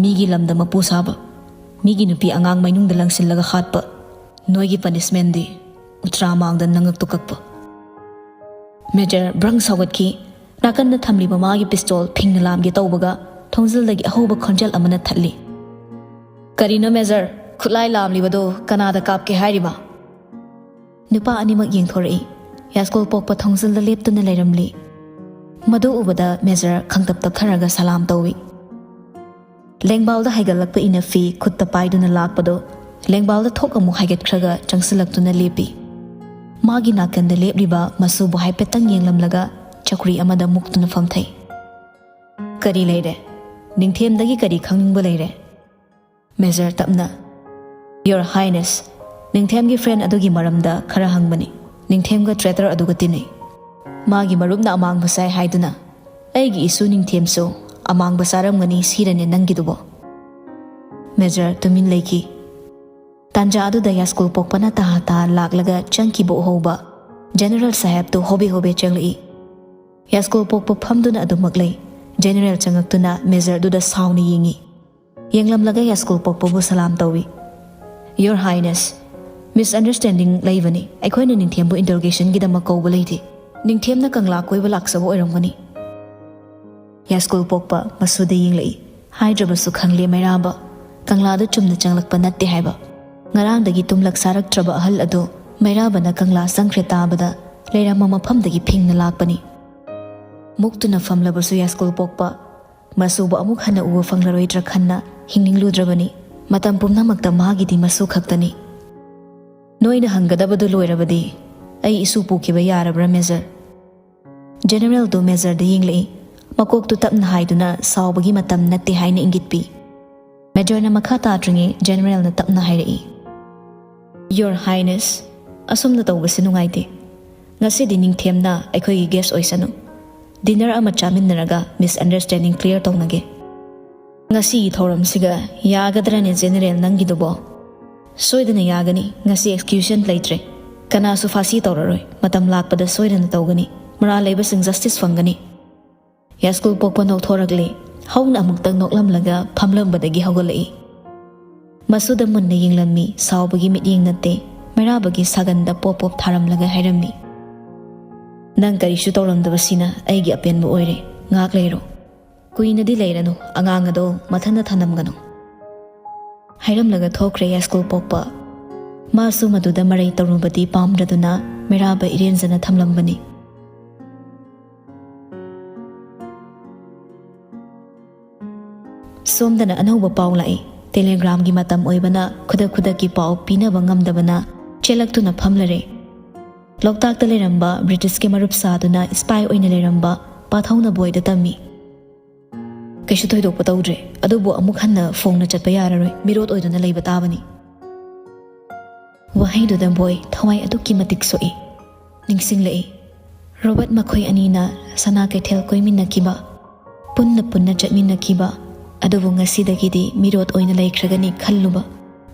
ꯃꯤꯒꯤ ꯂꯝꯗ ꯃꯄꯨ ꯁꯥꯕ, ꯃꯤꯒꯤ ꯅꯨꯄꯤ ꯑꯉꯥꯡ ꯃꯩꯅꯨꯡꯗ ꯂꯪꯁꯤꯜꯂꯒ ꯍꯥꯠꯄ, ꯅꯣꯏꯒꯤ ꯄꯅꯤꯁꯃꯦꯟꯗꯤ ꯎꯇ꯭ꯔꯥ ꯃꯥꯡꯗ ꯅꯉꯛꯇꯨ ꯀꯛꯄ꯫" ꯃꯦꯖꯔ ꯕ꯭ꯔꯪ ꯁꯧꯒꯠꯈꯤ꯫ ꯅꯥꯀꯟꯗ ꯊꯝꯂꯤꯕ ꯃꯥꯒꯤ ꯄꯤꯁꯇꯣꯜ ꯐꯤꯡꯅ ꯂꯥꯝꯒꯦ ꯇꯧꯕꯒ ꯊꯣꯡꯖꯤꯜꯗꯒꯤ ꯑꯍꯧꯕ ꯈꯣꯟꯖꯦꯜ ꯑꯃꯅ ꯊꯠꯂꯤ꯫ "ꯀꯔꯤꯅꯣ ꯃꯦꯖꯔ? ꯈꯨꯠꯂꯥꯏ ꯂꯥꯝꯂꯤꯕꯗꯨ ꯀꯅꯥꯗ ꯀꯥꯞꯀꯦ ꯍꯥꯏꯔꯤꯕ?" ꯅꯨꯄꯥ ꯑꯅꯤꯃꯛ ꯌꯦꯡꯊꯣꯔꯛꯏ꯫ ꯌꯥꯁꯀꯣꯜ ꯄꯣꯛꯄ ꯊꯣꯡꯖꯤꯜꯗ ꯂꯦꯞꯇꯨꯅ ꯂꯩꯔꯝꯂꯤ꯫ ꯃꯗꯨ ꯎꯕꯗ ꯃꯦꯖꯔ ꯈꯪꯇꯞ ꯇꯞꯊꯔꯒ ꯁꯂꯥꯝ ꯇꯧꯏ꯫ ꯂꯦꯡꯕꯥꯜꯗ ꯍꯥꯏꯒꯠꯂꯛꯄ ꯏꯅꯐꯤ ꯈꯨꯠꯇ ꯄꯥꯏꯗꯨꯅ ꯂꯥꯛꯄꯗꯨ ꯂꯦꯡꯕꯥꯜꯗ ꯊꯣꯛ ꯑꯃꯨꯛ ꯍꯥꯏꯒꯠꯈ꯭ꯔꯒ ꯆꯪꯁꯤꯜꯂꯛꯇꯨꯅ ꯂꯦꯞꯄꯤ꯫ ꯃꯥꯒꯤ ꯅꯥꯀꯟꯗ ꯂꯦꯞꯂꯤꯕ ꯃꯁꯨꯕꯨ ꯍꯥꯏꯐꯦꯠꯇꯪ ꯌꯦꯡꯂꯝꯂꯒ ꯆꯧꯀ꯭ꯔꯤ ꯑꯃꯗ ꯃꯨꯛꯇꯨꯅ ꯐꯝꯊꯩ꯫ "ꯀꯔꯤ ꯂꯩꯔꯦ? ꯅꯤꯡꯊꯦꯝꯗꯒꯤ ꯀꯔꯤ ꯈꯪꯅꯤꯡꯕ ꯂꯩꯔꯦ?" ꯃꯦꯖꯔ ꯇꯞꯅ, "Your Highness, ꯅꯤꯡꯊꯦꯝꯒꯤ ꯐ꯭ꯔꯦꯟ ꯑꯗꯨꯒꯤ ꯃꯔꯝꯗ ꯈꯔ ꯍꯪꯕꯅꯤ꯫ ꯅꯤꯡꯊꯦꯝꯒ ꯇ꯭ꯔꯦꯇꯔ ꯑꯗꯨꯒ ꯇꯤꯟꯅꯩ꯫ ꯃꯥꯒꯤ ꯃꯔꯨꯞꯅ ꯑꯃꯥꯡꯕ ꯆꯥꯏ ꯍꯥꯏꯗꯨꯅ ꯑꯩꯒꯤ ꯏꯁꯨ ꯅꯤꯡꯊꯦꯝꯁꯨ ꯑꯃꯥꯡꯕ ꯆꯥꯔꯝꯒꯅꯤ ꯁꯤꯔꯅꯦ ꯅꯪꯒꯤꯗꯨꯕꯣ?" ꯃꯦꯖꯔ ꯇꯨꯃꯤꯟ ꯂꯩꯈꯤ꯫ ꯇꯥꯟꯖꯥ ꯑꯗꯨꯗ ꯌꯥꯁꯀꯨꯜ ꯄꯣꯛꯄꯅ ꯇꯍꯥ ꯇꯍꯥ ꯂꯥꯛꯂꯒ ꯆꯪꯈꯤꯕ ꯎꯍꯧꯕ ꯖꯦꯅꯔꯦꯜ ꯁꯥꯍꯦꯕꯇꯨ ꯍꯣꯕꯦ ꯍꯣꯕꯦ ꯆꯪꯂꯛꯏ꯫ ꯌꯥꯁꯀꯨꯜ ꯄꯣꯛꯄ ꯐꯝꯗꯨꯅ ꯑꯗꯨꯃꯛ ꯂꯩ꯫ ꯖꯦꯅꯔꯦꯜ ꯆꯪꯂꯛꯇꯨꯅ ꯃꯦꯖꯔꯗꯨꯗ ꯁꯥꯎꯅ ꯌꯦꯡꯏ꯫ ꯌꯦꯡꯂꯝꯂꯒ ꯌꯥꯁꯀꯨꯜ ꯄꯣꯛꯄꯕꯨ ꯁꯂꯥꯝ ꯇꯧꯏ꯫ "Your Highness, misunderstanding ꯂꯩꯕꯅꯤ꯫ ꯑꯩꯈꯣꯏꯅ ꯅꯤꯡꯊꯦꯝꯕꯨ ꯏꯟꯇꯔꯣꯒꯦꯁꯟꯒꯤꯗꯃꯛ ꯀꯧꯕ ꯂꯩꯇꯦ꯫ ꯅꯤꯡꯊꯦꯝꯅ ꯀꯪꯂꯥ ꯀꯣꯏꯕ ꯂꯥꯛꯆꯕ ꯑꯣꯏꯔꯝꯒꯅꯤ꯫" ꯌꯥꯁꯀꯨꯜ ꯄꯣꯛꯄ ꯃꯁꯨꯗ ꯌꯦꯡꯂꯛꯏ꯫ ꯍꯥꯏꯗ꯭ꯔꯕꯁꯨ ꯈꯪꯂꯦ ꯃꯩꯔꯥꯕ꯫ ꯀꯪꯂꯥꯗ ꯆꯨꯝꯅ ꯆꯪꯂꯛꯄ ꯅꯠꯇꯦ ꯍꯥꯏꯕ꯫ ꯉꯔꯥꯡꯗꯒꯤ ꯇꯨꯝꯂꯛ ꯆꯥꯔꯛꯇ꯭ꯔꯕ ꯑꯍꯜ ꯑꯗꯨ ꯃꯩꯔꯥꯕꯅ ꯀꯪꯂꯥ ꯆꯪꯈ꯭ꯔꯦ ꯇꯥꯕꯗ ꯂꯩꯔꯝꯕ ꯃꯐꯝꯗꯒꯤ ꯐꯤꯡꯅ ꯂꯥꯛꯄꯅꯤ꯫ ꯃꯨꯛꯇꯨꯅ ꯐꯝꯂꯕꯁꯨ ꯌꯥꯏꯁ꯭ꯀꯨꯜ ꯄꯣꯛꯄ ꯃꯁꯨꯕꯨ ꯑꯃꯨꯛ ꯍꯟꯅ ꯎꯕ ꯐꯪꯂꯔꯣꯏꯗ꯭ꯔꯥ ꯈꯟꯅ ꯍꯤꯡꯅꯤꯡꯂꯨꯗ꯭ꯔꯕꯅꯤ꯫ ꯃꯇꯝ ꯄꯨꯝꯅꯃꯛꯇ ꯃꯥꯒꯤꯗꯤ ꯃꯁꯨ ꯈꯛꯇꯅꯤ꯫ ꯅꯣꯏꯅ ꯍꯪꯒꯗꯕꯗꯨ ꯂꯣꯏꯔꯕꯗꯤ ꯑꯩ ꯏꯁꯨ ꯄꯨꯈꯤꯕ ꯌꯥꯔꯕ꯭ꯔꯥ, ꯃꯦꯖꯔ? ꯖꯦꯅꯦꯔꯦꯜꯗꯨ ꯃꯦꯖꯔꯗ ꯌꯦꯡꯂꯛꯏ꯫ ꯃꯀꯣꯛꯇꯨ ꯇꯞꯅ ꯍꯥꯏꯗꯨꯅ ꯁꯥꯎꯕꯒꯤ ꯃꯇꯝ ꯅꯠꯇꯦ ꯍꯥꯏꯅ ꯏꯪꯒꯤꯠ ꯄꯤ꯫ ꯃꯦꯖꯔꯅ ꯃꯈꯥ ꯇꯥꯗ꯭ꯔꯤꯉꯩ ꯖꯦꯅꯦꯔꯦꯜꯅ ꯇꯞꯅ ꯍꯥꯏꯔꯛꯏ, "Your Highness, ꯑꯁꯨꯝꯅ ꯇꯧꯕꯁꯤ ꯅꯨꯡꯉꯥꯏꯇꯦ꯫ ꯉꯁꯤꯗꯤ ꯅꯤꯡꯊꯦꯝꯅ ꯑꯩꯈꯣꯏꯒꯤ ꯒꯦꯁ ꯑꯣꯏꯁꯅꯨ꯫ ꯗꯤꯅꯔ ꯑꯃ ꯆꯥꯃꯤꯟꯅꯔꯒ ꯃꯤꯁꯑꯟꯗꯔꯁ꯭ꯇꯦꯟꯗꯤꯡ ꯀ꯭ꯂꯤꯌꯔ ꯇꯧꯅꯒꯦ꯫ ꯉꯁꯤꯒꯤ ꯊꯧꯔꯝꯁꯤꯒ ꯌꯥꯒꯗ꯭ꯔꯅꯦ ꯖꯦꯅꯦꯔꯦꯜ ꯅꯪꯒꯤꯗꯨꯕꯣ?" "ꯁꯣꯏꯗꯅ ꯌꯥꯒꯅꯤ꯫ ꯉꯁꯤ ꯑꯦꯛꯁꯀ꯭ꯌꯨꯁꯟ ꯂꯩꯇ꯭ꯔꯦ꯫ ꯀꯅꯥꯁꯨ ꯐꯥꯁꯤ ꯇꯧꯔꯔꯣꯏ꯫ ꯃꯇꯝ ꯂꯥꯛꯄꯗ ꯁꯣꯏꯗꯅ ꯇꯧꯒꯅꯤ꯫ ꯃꯔꯥꯜ ꯂꯩꯕꯁꯤꯡ ꯖꯁꯇꯤꯁ ꯐꯪꯒꯅꯤ꯫" ꯌꯥꯏꯁ꯭ꯀꯨꯜ ꯄꯣꯛꯄ ꯅꯣꯛꯊꯣꯔꯛꯂꯦ꯫ ꯍꯧꯅ ꯑꯃꯨꯛꯇꯪ ꯅꯣꯛꯂꯝꯂꯒ ꯐꯝꯂꯝꯕꯗꯒꯤ ꯍꯧꯒꯠꯂꯛꯏ꯫ ꯃꯁꯨꯗ ꯃꯨꯟꯅ ꯌꯦꯡꯂꯝꯃꯤ꯫ ꯁꯥꯎꯕꯒꯤ ꯃꯤꯠꯌꯦꯡ ꯅꯠꯇꯦ, ꯃꯩꯔꯥꯕꯒꯤ ꯁꯥꯒꯟꯗ ꯄꯣꯞ ꯄꯣꯞ ꯊꯥꯔꯝꯂꯒ ꯍꯥꯏꯔꯝꯃꯤ, "ꯅꯪ ꯀꯔꯤꯁꯨ ꯇꯧꯔꯝꯗꯕꯁꯤꯅ ꯑꯩꯒꯤ ꯑꯄꯦꯟꯕ ꯑꯣꯏꯔꯦ꯫ ꯉꯥꯏꯍꯥꯛ ꯂꯩꯔꯣ꯫ ꯀꯨꯏꯅꯗꯤ ꯂꯩꯔꯅꯨ, ꯑꯉꯥꯡ ꯑꯗꯣ ꯃꯊꯟꯇ ꯊꯅꯝꯒꯅꯨ꯫" ꯍꯥꯏꯔꯝꯂꯒ ꯊꯣꯛꯈ꯭ꯔꯦ ꯌꯥꯏꯁ꯭ꯀꯨꯜ ꯄꯣꯛꯄ꯫ ꯃꯥꯁꯨ ꯃꯗꯨꯗ ꯃꯔꯩ ꯇꯧꯔꯨꯕꯗꯤ ꯄꯥꯝꯗ꯭ꯔꯗꯨꯅ ꯃꯩꯔꯥꯕ ꯏꯔꯦꯟꯖꯅ ꯊꯝꯂꯝꯕꯅꯤ꯫ ꯁꯣꯝꯗꯅ ꯑꯅꯧꯕ ꯄꯥꯎ ꯂꯥꯛꯏ꯫ ꯇꯦꯂꯦꯒ꯭ꯔꯥꯝꯒꯤ ꯃꯇꯝ ꯑꯣꯏꯕꯅ ꯈꯨꯗꯛ ꯈꯨꯗꯛꯀꯤ ꯄꯥꯎ ꯄꯤꯅꯕ ꯉꯝꯗꯕꯅ ꯆꯦꯜꯂꯛꯇꯨꯅ ꯐꯝꯂꯔꯦ꯫ ꯂꯣꯛꯇꯥꯛꯇ ꯂꯩꯔꯝꯕ ꯕ꯭ꯔꯤꯇꯤꯁꯀꯤ ꯃꯔꯨꯞ ꯁꯥꯗꯨꯅ ꯁ꯭ꯄꯥꯏ ꯑꯣꯏꯅ ꯂꯩꯔꯝꯕ ꯄꯥꯊꯧꯅ ꯕꯣꯏꯗ ꯇꯝꯃꯤ꯫ "ꯀꯩꯁꯨ ꯊꯣꯏꯗꯣꯛꯄ ꯇꯧꯗ꯭ꯔꯦ, ꯑꯗꯨꯕꯨ ꯑꯃꯨꯛ ꯍꯟꯅ ꯐꯣꯡꯅ ꯆꯠꯄ ꯌꯥꯔꯔꯣꯏ, ꯃꯤꯔꯣꯠ ꯑꯣꯏꯗꯨꯅ ꯂꯩꯕ ꯇꯥꯕꯅꯤ꯫" ꯋꯥꯍꯩꯗꯨꯗ ꯕꯣꯏ ꯊꯋꯥꯏ ꯑꯗꯨꯛꯀꯤ ꯃꯇꯤꯛ ꯁꯣꯛꯏ꯫ ꯅꯤꯡꯁꯤꯡꯂꯛꯏ, ꯔꯣꯕꯔꯠ ꯃꯈꯣꯏ ꯑꯅꯤꯅ ꯁꯅꯥ ꯀꯩꯊꯦꯜ ꯀꯣꯏꯃꯤꯟꯅꯈꯤꯕ, ꯄꯨꯟꯅ ꯄꯨꯟꯅ ꯆꯠꯃꯤꯟꯅꯈꯤꯕ, ꯑꯗꯨꯕꯨ ꯉꯁꯤꯗꯒꯤꯗꯤ ꯃꯤꯔꯣꯠ ꯑꯣꯏꯅ ꯂꯩꯈ꯭ꯔꯒꯅꯤ ꯈꯜꯂꯨꯕ꯫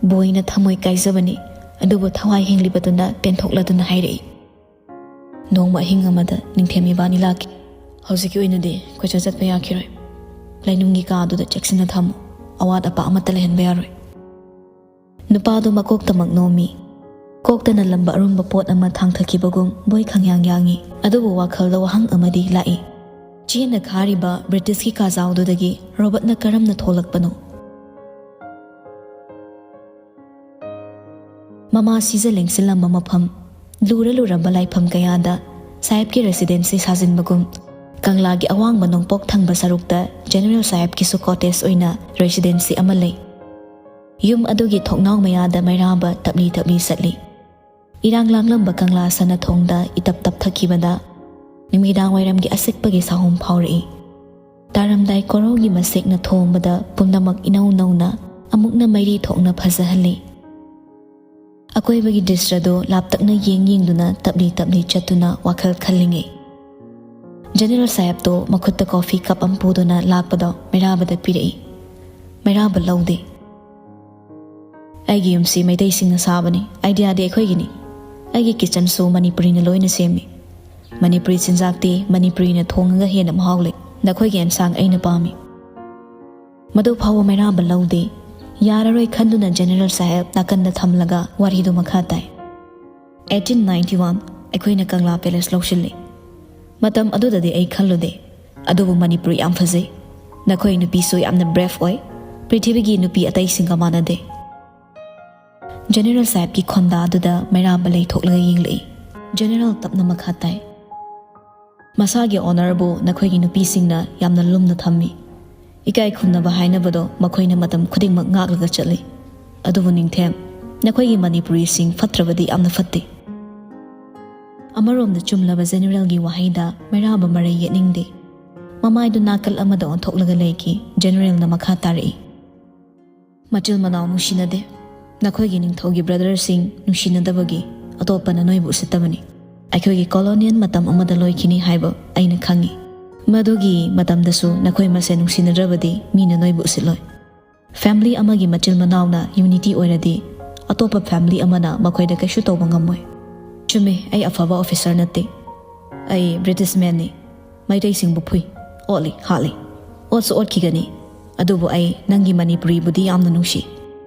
ꯕꯣꯏꯅ ꯊꯃꯣꯏ ꯀꯥꯏꯖꯕꯅꯤ, ꯑꯗꯨꯕꯨ ꯊꯋꯥꯏ ꯍꯤꯡꯂꯤꯕꯗꯨꯅ ꯄꯦꯟꯊꯣꯛꯂꯗꯨꯅ ꯍꯥꯏꯔꯛꯏ, "ꯅꯣꯡꯃ ꯑꯍꯤꯡ ꯑꯃꯗ ꯅꯤꯡꯊꯦꯝ ꯏꯕꯥꯅꯤ ꯂꯥꯛꯀꯦ꯫ ꯍꯧꯖꯤꯛꯀꯤ ꯑꯣꯏꯅꯗꯤ ꯀꯣꯏꯆꯠ ꯆꯠꯄ ꯌꯥꯈꯤꯔꯣꯏ꯫ ꯂꯩꯅꯨꯡꯒꯤ ꯀꯥꯗꯨꯗ ꯆꯦꯛꯁꯤꯟꯅ ꯊꯝꯃꯨ꯫ ꯑꯋꯥꯠ ꯑꯄꯥ ꯑꯃꯠꯇ ꯂꯩꯍꯟꯕ ꯌꯥꯔꯣꯏ꯫" ꯅꯨꯄꯥꯗꯨ ꯃꯀꯣꯛꯇꯃꯛ ꯅꯣꯝꯃꯤ꯫ ꯀꯣꯛꯇ ꯅꯜꯂꯝꯕ ꯑꯔꯨꯝꯕ ꯄꯣꯠ ꯑꯃ ꯊꯥꯡꯊꯈꯤꯕꯒꯨꯝ ꯕꯣꯏ ꯈꯪꯌꯥꯡ ꯌꯥꯡꯉꯤ꯫ ꯑꯗꯨꯕꯨ ꯋꯥꯈꯜꯗ ꯋꯥꯍꯪ ꯑꯃꯗꯤ ꯂꯥꯛꯏ꯫ ꯆꯦꯟꯅ ꯈꯥꯔꯤꯕ ꯕ꯭ꯔꯤꯇꯤꯁꯀꯤ ꯀꯥꯖꯥꯎꯗꯨꯗꯒꯤ ꯔꯣꯕꯔꯠꯅ ꯀꯔꯝꯅ ꯊꯣꯛꯂꯛꯄꯅꯣ? ꯃꯃꯥ ꯁꯤꯖ ꯂꯦꯡꯁꯤꯜꯂꯝꯕ ꯃꯐꯝ, ꯂꯨꯔ ꯂꯨꯔꯕ ꯂꯥꯏꯐꯝ ꯀꯌꯥꯗ ꯁꯥꯍꯦꯕꯀꯤ ꯔꯦꯁꯤꯗꯦꯟꯁꯤ ꯁꯥꯖꯤꯟꯕꯒꯨꯝ, ꯀꯪꯂꯥꯒꯤ ꯑꯋꯥꯡꯕ ꯅꯣꯡꯄꯣꯛ ꯊꯪꯕ ꯁꯔꯨꯛꯇ ꯖꯦꯅꯔꯦꯜ ꯁꯥꯍꯦꯕꯀꯤꯁꯨ ꯀꯣꯇꯦꯖ ꯑꯣꯏꯅ ꯔꯦꯁꯤꯗꯦꯟꯁꯤ ꯑꯃ ꯂꯩ꯫ ꯌꯨꯝ ꯑꯗꯨꯒꯤ ꯊꯣꯡꯅꯥꯎ ꯃꯌꯥꯗ ꯃꯩꯔꯥꯕ ꯇꯞꯂꯤ ꯇꯞꯂꯤ ꯆꯠꯂꯤ꯫ ꯏꯔꯥꯡ ꯂꯥꯡꯂꯝꯕ ꯀꯪꯂꯥ ꯁꯅꯥꯊꯣꯡꯗ ꯏꯇꯞ ꯇꯞꯊꯈꯤꯕꯗ ꯅꯨꯃꯤꯗꯥꯡ ꯋꯥꯏꯔꯝꯒꯤ ꯑꯁꯤꯛꯄꯒꯤ ꯁꯥꯍꯨꯝ ꯐꯥꯎꯔꯛꯏ꯫ ꯇꯥꯔꯝꯗꯥꯏ ꯀꯣꯔꯧꯒꯤ ꯃꯁꯦꯛꯅ ꯊꯣꯝꯕꯗ ꯄꯨꯝꯅꯃꯛ ꯏꯅꯧ ꯅꯧꯅ ꯑꯃꯨꯛꯅ ꯃꯩꯔꯤ ꯊꯣꯛꯅ ꯐꯖꯍꯜꯂꯤ꯫ ꯑꯀꯣꯏꯕꯒꯤ ꯗ꯭ꯔꯤꯁ꯭ꯌꯗꯨ ꯂꯥꯞꯇꯛꯅ ꯌꯦꯡ ꯌꯦꯡꯗꯨꯅ ꯇꯞꯂꯤ ꯇꯞꯂꯤ ꯆꯠꯇꯨꯅ ꯋꯥꯈꯜ ꯈꯜꯂꯤꯉꯩ, ꯖꯦꯅꯔꯦꯜ ꯁꯥꯍꯦꯕꯇꯣ ꯃꯈꯨꯠꯇ ꯀꯣꯐꯤ ꯀꯞ ꯑꯃ ꯄꯨꯗꯨꯅ ꯂꯥꯛꯄꯗꯣ ꯃꯩꯔꯥꯕꯗ ꯄꯤꯔꯛꯏ꯫ ꯃꯩꯔꯥꯕ ꯂꯧꯗꯦ꯫ "ꯑꯩꯒꯤ ꯌꯨꯝꯁꯤ ꯃꯩꯇꯩꯁꯤꯡꯅ ꯁꯥꯕꯅꯤ, ꯑꯥꯏꯗꯤꯌꯥꯗꯤ ꯑꯩꯈꯣꯏꯒꯤꯅꯤ꯫ ꯑꯩꯒꯤ ꯀꯤꯆꯟꯁꯨ ꯃꯅꯤꯄꯨꯔꯤꯅ ꯂꯣꯏꯅ ꯁꯦꯝꯃꯤ꯫ ꯃꯅꯤꯄꯨꯔꯤ ꯆꯤꯟꯖꯥꯛꯇꯤ ꯃꯅꯤꯄꯨꯔꯤꯅ ꯊꯣꯡꯉꯒ ꯍꯦꯟꯅ ꯃꯍꯥꯎ ꯂꯩ꯫ ꯅꯈꯣꯏꯒꯤ ꯑꯦꯟꯁꯥꯡ ꯑꯩꯅ ꯄꯥꯝꯃꯤ꯫" ꯃꯗꯨ ꯐꯥꯎꯕ ꯃꯩꯔꯥꯕ ꯂꯧꯗꯦ꯫ ꯌꯥꯔꯔꯣꯏ ꯈꯟꯗꯨꯅ ꯖꯦꯅꯔꯦꯜ ꯁꯥꯍꯦꯕ ꯅꯥꯀꯟꯗ ꯊꯝꯂꯒ ꯋꯥꯔꯤꯗꯨ ꯃꯈꯥ ꯇꯥꯏ꯫ "ꯑꯩꯠꯇꯤꯟ ꯅꯥꯏꯟꯇꯤ ꯋꯥꯟ ꯑꯩꯈꯣꯏꯅ ꯀꯪꯂꯥ ꯄꯦꯂꯦꯁ ꯂꯧꯁꯤꯜꯂꯤ꯫ ꯃꯇꯝ ꯑꯗꯨꯗꯗꯤ ꯑꯩ ꯈꯜꯂꯨꯗꯦ, ꯑꯗꯨꯕꯨ ꯃꯅꯤꯄꯨꯔ ꯌꯥꯝ ꯐꯖꯩ꯫ ꯅꯈꯣꯏ ꯅꯨꯄꯤꯁꯨ ꯌꯥꯝꯅ ꯕ꯭ꯔꯦꯐ ꯑꯣꯏ, ꯄ꯭ꯔꯤꯊꯤꯕꯤꯒꯤ ꯅꯨꯄꯤ ꯑꯇꯩꯁꯤꯡꯒ ꯃꯥꯟꯅꯗꯦ꯫" ꯖꯦꯅꯔꯦꯜ ꯁꯥꯍꯦꯕꯀꯤ ꯈꯣꯟꯗꯥꯗꯨꯗ ꯃꯩꯔꯥꯕ ꯂꯩꯊꯣꯛꯂꯒ ꯌꯦꯡꯂꯛꯏ꯫ ꯖꯦꯅꯔꯦꯜ ꯇꯞꯅ ꯃꯈꯥ ꯇꯥꯏ꯫ "ꯃꯁꯥꯒꯤ ꯑꯣꯅꯔꯕꯨ ꯅꯈꯣꯏꯒꯤ ꯅꯨꯄꯤꯁꯤꯡꯅ ꯌꯥꯝꯅ ꯂꯨꯝꯅ ꯊꯝꯃꯤ꯫ ꯏꯀꯥꯏ ꯈꯨꯝꯅꯕ ꯍꯥꯏꯅꯕꯗꯣ ꯃꯈꯣꯏꯅ ꯃꯇꯝ ꯈꯨꯗꯤꯡꯃꯛ ꯉꯥꯛꯂꯒ ꯆꯠꯂꯤ꯫ ꯑꯗꯨꯕꯨ ꯅꯤꯡꯊꯦꯝ, ꯅꯈꯣꯏꯒꯤ ꯃꯅꯤꯄꯨꯔꯤꯁꯤꯡ ꯐꯠꯇ꯭ꯔꯕꯗꯤ ꯌꯥꯝꯅ ꯐꯠꯇꯦ꯫" ꯑꯃꯔꯣꯝꯗ ꯆꯨꯝꯂꯕ ꯖꯦꯅꯔꯦꯜꯒꯤ ꯋꯥꯍꯩꯗ ꯃꯩꯔꯥꯕ ꯃꯔꯩ ꯌꯦꯠꯅꯤꯡꯗꯦ꯫ ꯃꯃꯥꯏꯗꯨ ꯅꯥꯀꯜ ꯑꯃꯗ ꯑꯣꯟꯊꯣꯛꯂꯒ ꯂꯩꯈꯤ꯫ ꯖꯦꯅꯔꯦꯜꯅ ꯃꯈꯥ ꯇꯥꯔꯛꯏ꯫ "ꯃꯆꯤꯜ ꯃꯅꯥꯎ ꯅꯨꯡꯁꯤꯅꯗꯦ꯫ ꯅꯈꯣꯏꯒꯤ ꯅꯤꯡꯊꯧꯒꯤ ꯕ꯭ꯔꯗꯔꯁꯤꯡ ꯅꯨꯡꯁꯤꯅꯗꯕꯒꯤ ꯑꯇꯣꯞꯄꯅ ꯅꯣꯏꯕꯨ ꯎꯁꯤꯠꯇꯕꯅꯤ꯫ ꯑꯩꯈꯣꯏꯒꯤ ꯀꯣꯂꯣꯅꯤꯌꯦꯜ ꯃꯇꯝ ꯑꯃꯗ ꯂꯣꯏꯈꯤꯅꯤ ꯍꯥꯏꯕ ꯑꯩꯅ ꯈꯪꯏ꯫ ꯃꯗꯨꯒꯤ ꯃꯇꯝꯗꯁꯨ ꯅꯈꯣꯏ ꯃꯁꯦꯟ ꯅꯨꯡꯁꯤꯅꯗ꯭ꯔꯕꯗꯤ ꯃꯤꯅ ꯅꯣꯏꯕꯨ ꯎꯁꯤꯠꯂꯣꯏ꯫ ꯐꯦꯃꯤꯂꯤ ꯑꯃꯒꯤ ꯃꯆꯤꯜ ꯃꯅꯥꯎꯅ ꯌꯨꯅꯤꯇꯤ ꯑꯣꯏꯔꯗꯤ ꯑꯇꯣꯞꯄ ꯐꯦꯃꯤꯂꯤ ꯑꯃꯅ ꯃꯈꯣꯏꯗ ꯀꯩꯁꯨ ꯇꯧꯕ ꯉꯝꯃꯣꯏ꯫" "ꯆꯨꯝꯃꯤ, ꯑꯩ ꯑꯐꯕ ꯑꯣꯐꯤꯁꯔ ꯅꯠꯇꯦ꯫ ꯑꯩ ꯕ꯭ꯔꯤꯇꯤꯁ ꯃꯦꯟꯅꯤ꯫ ꯃꯩꯇꯩꯁꯤꯡꯕꯨ ꯐꯨꯏ, ꯑꯣꯠꯂꯤ, ꯍꯥꯠꯂꯤ꯫ ꯑꯣꯠꯁꯨ ꯑꯣꯠꯈꯤꯒꯅꯤ꯫ ꯑꯗꯨꯕꯨ ꯑꯩ ꯅꯪꯒꯤ ꯃꯅꯤꯄꯨꯔꯤꯕꯨꯗꯤ ꯌꯥꯝꯅ ꯅꯨꯡꯁꯤ꯫"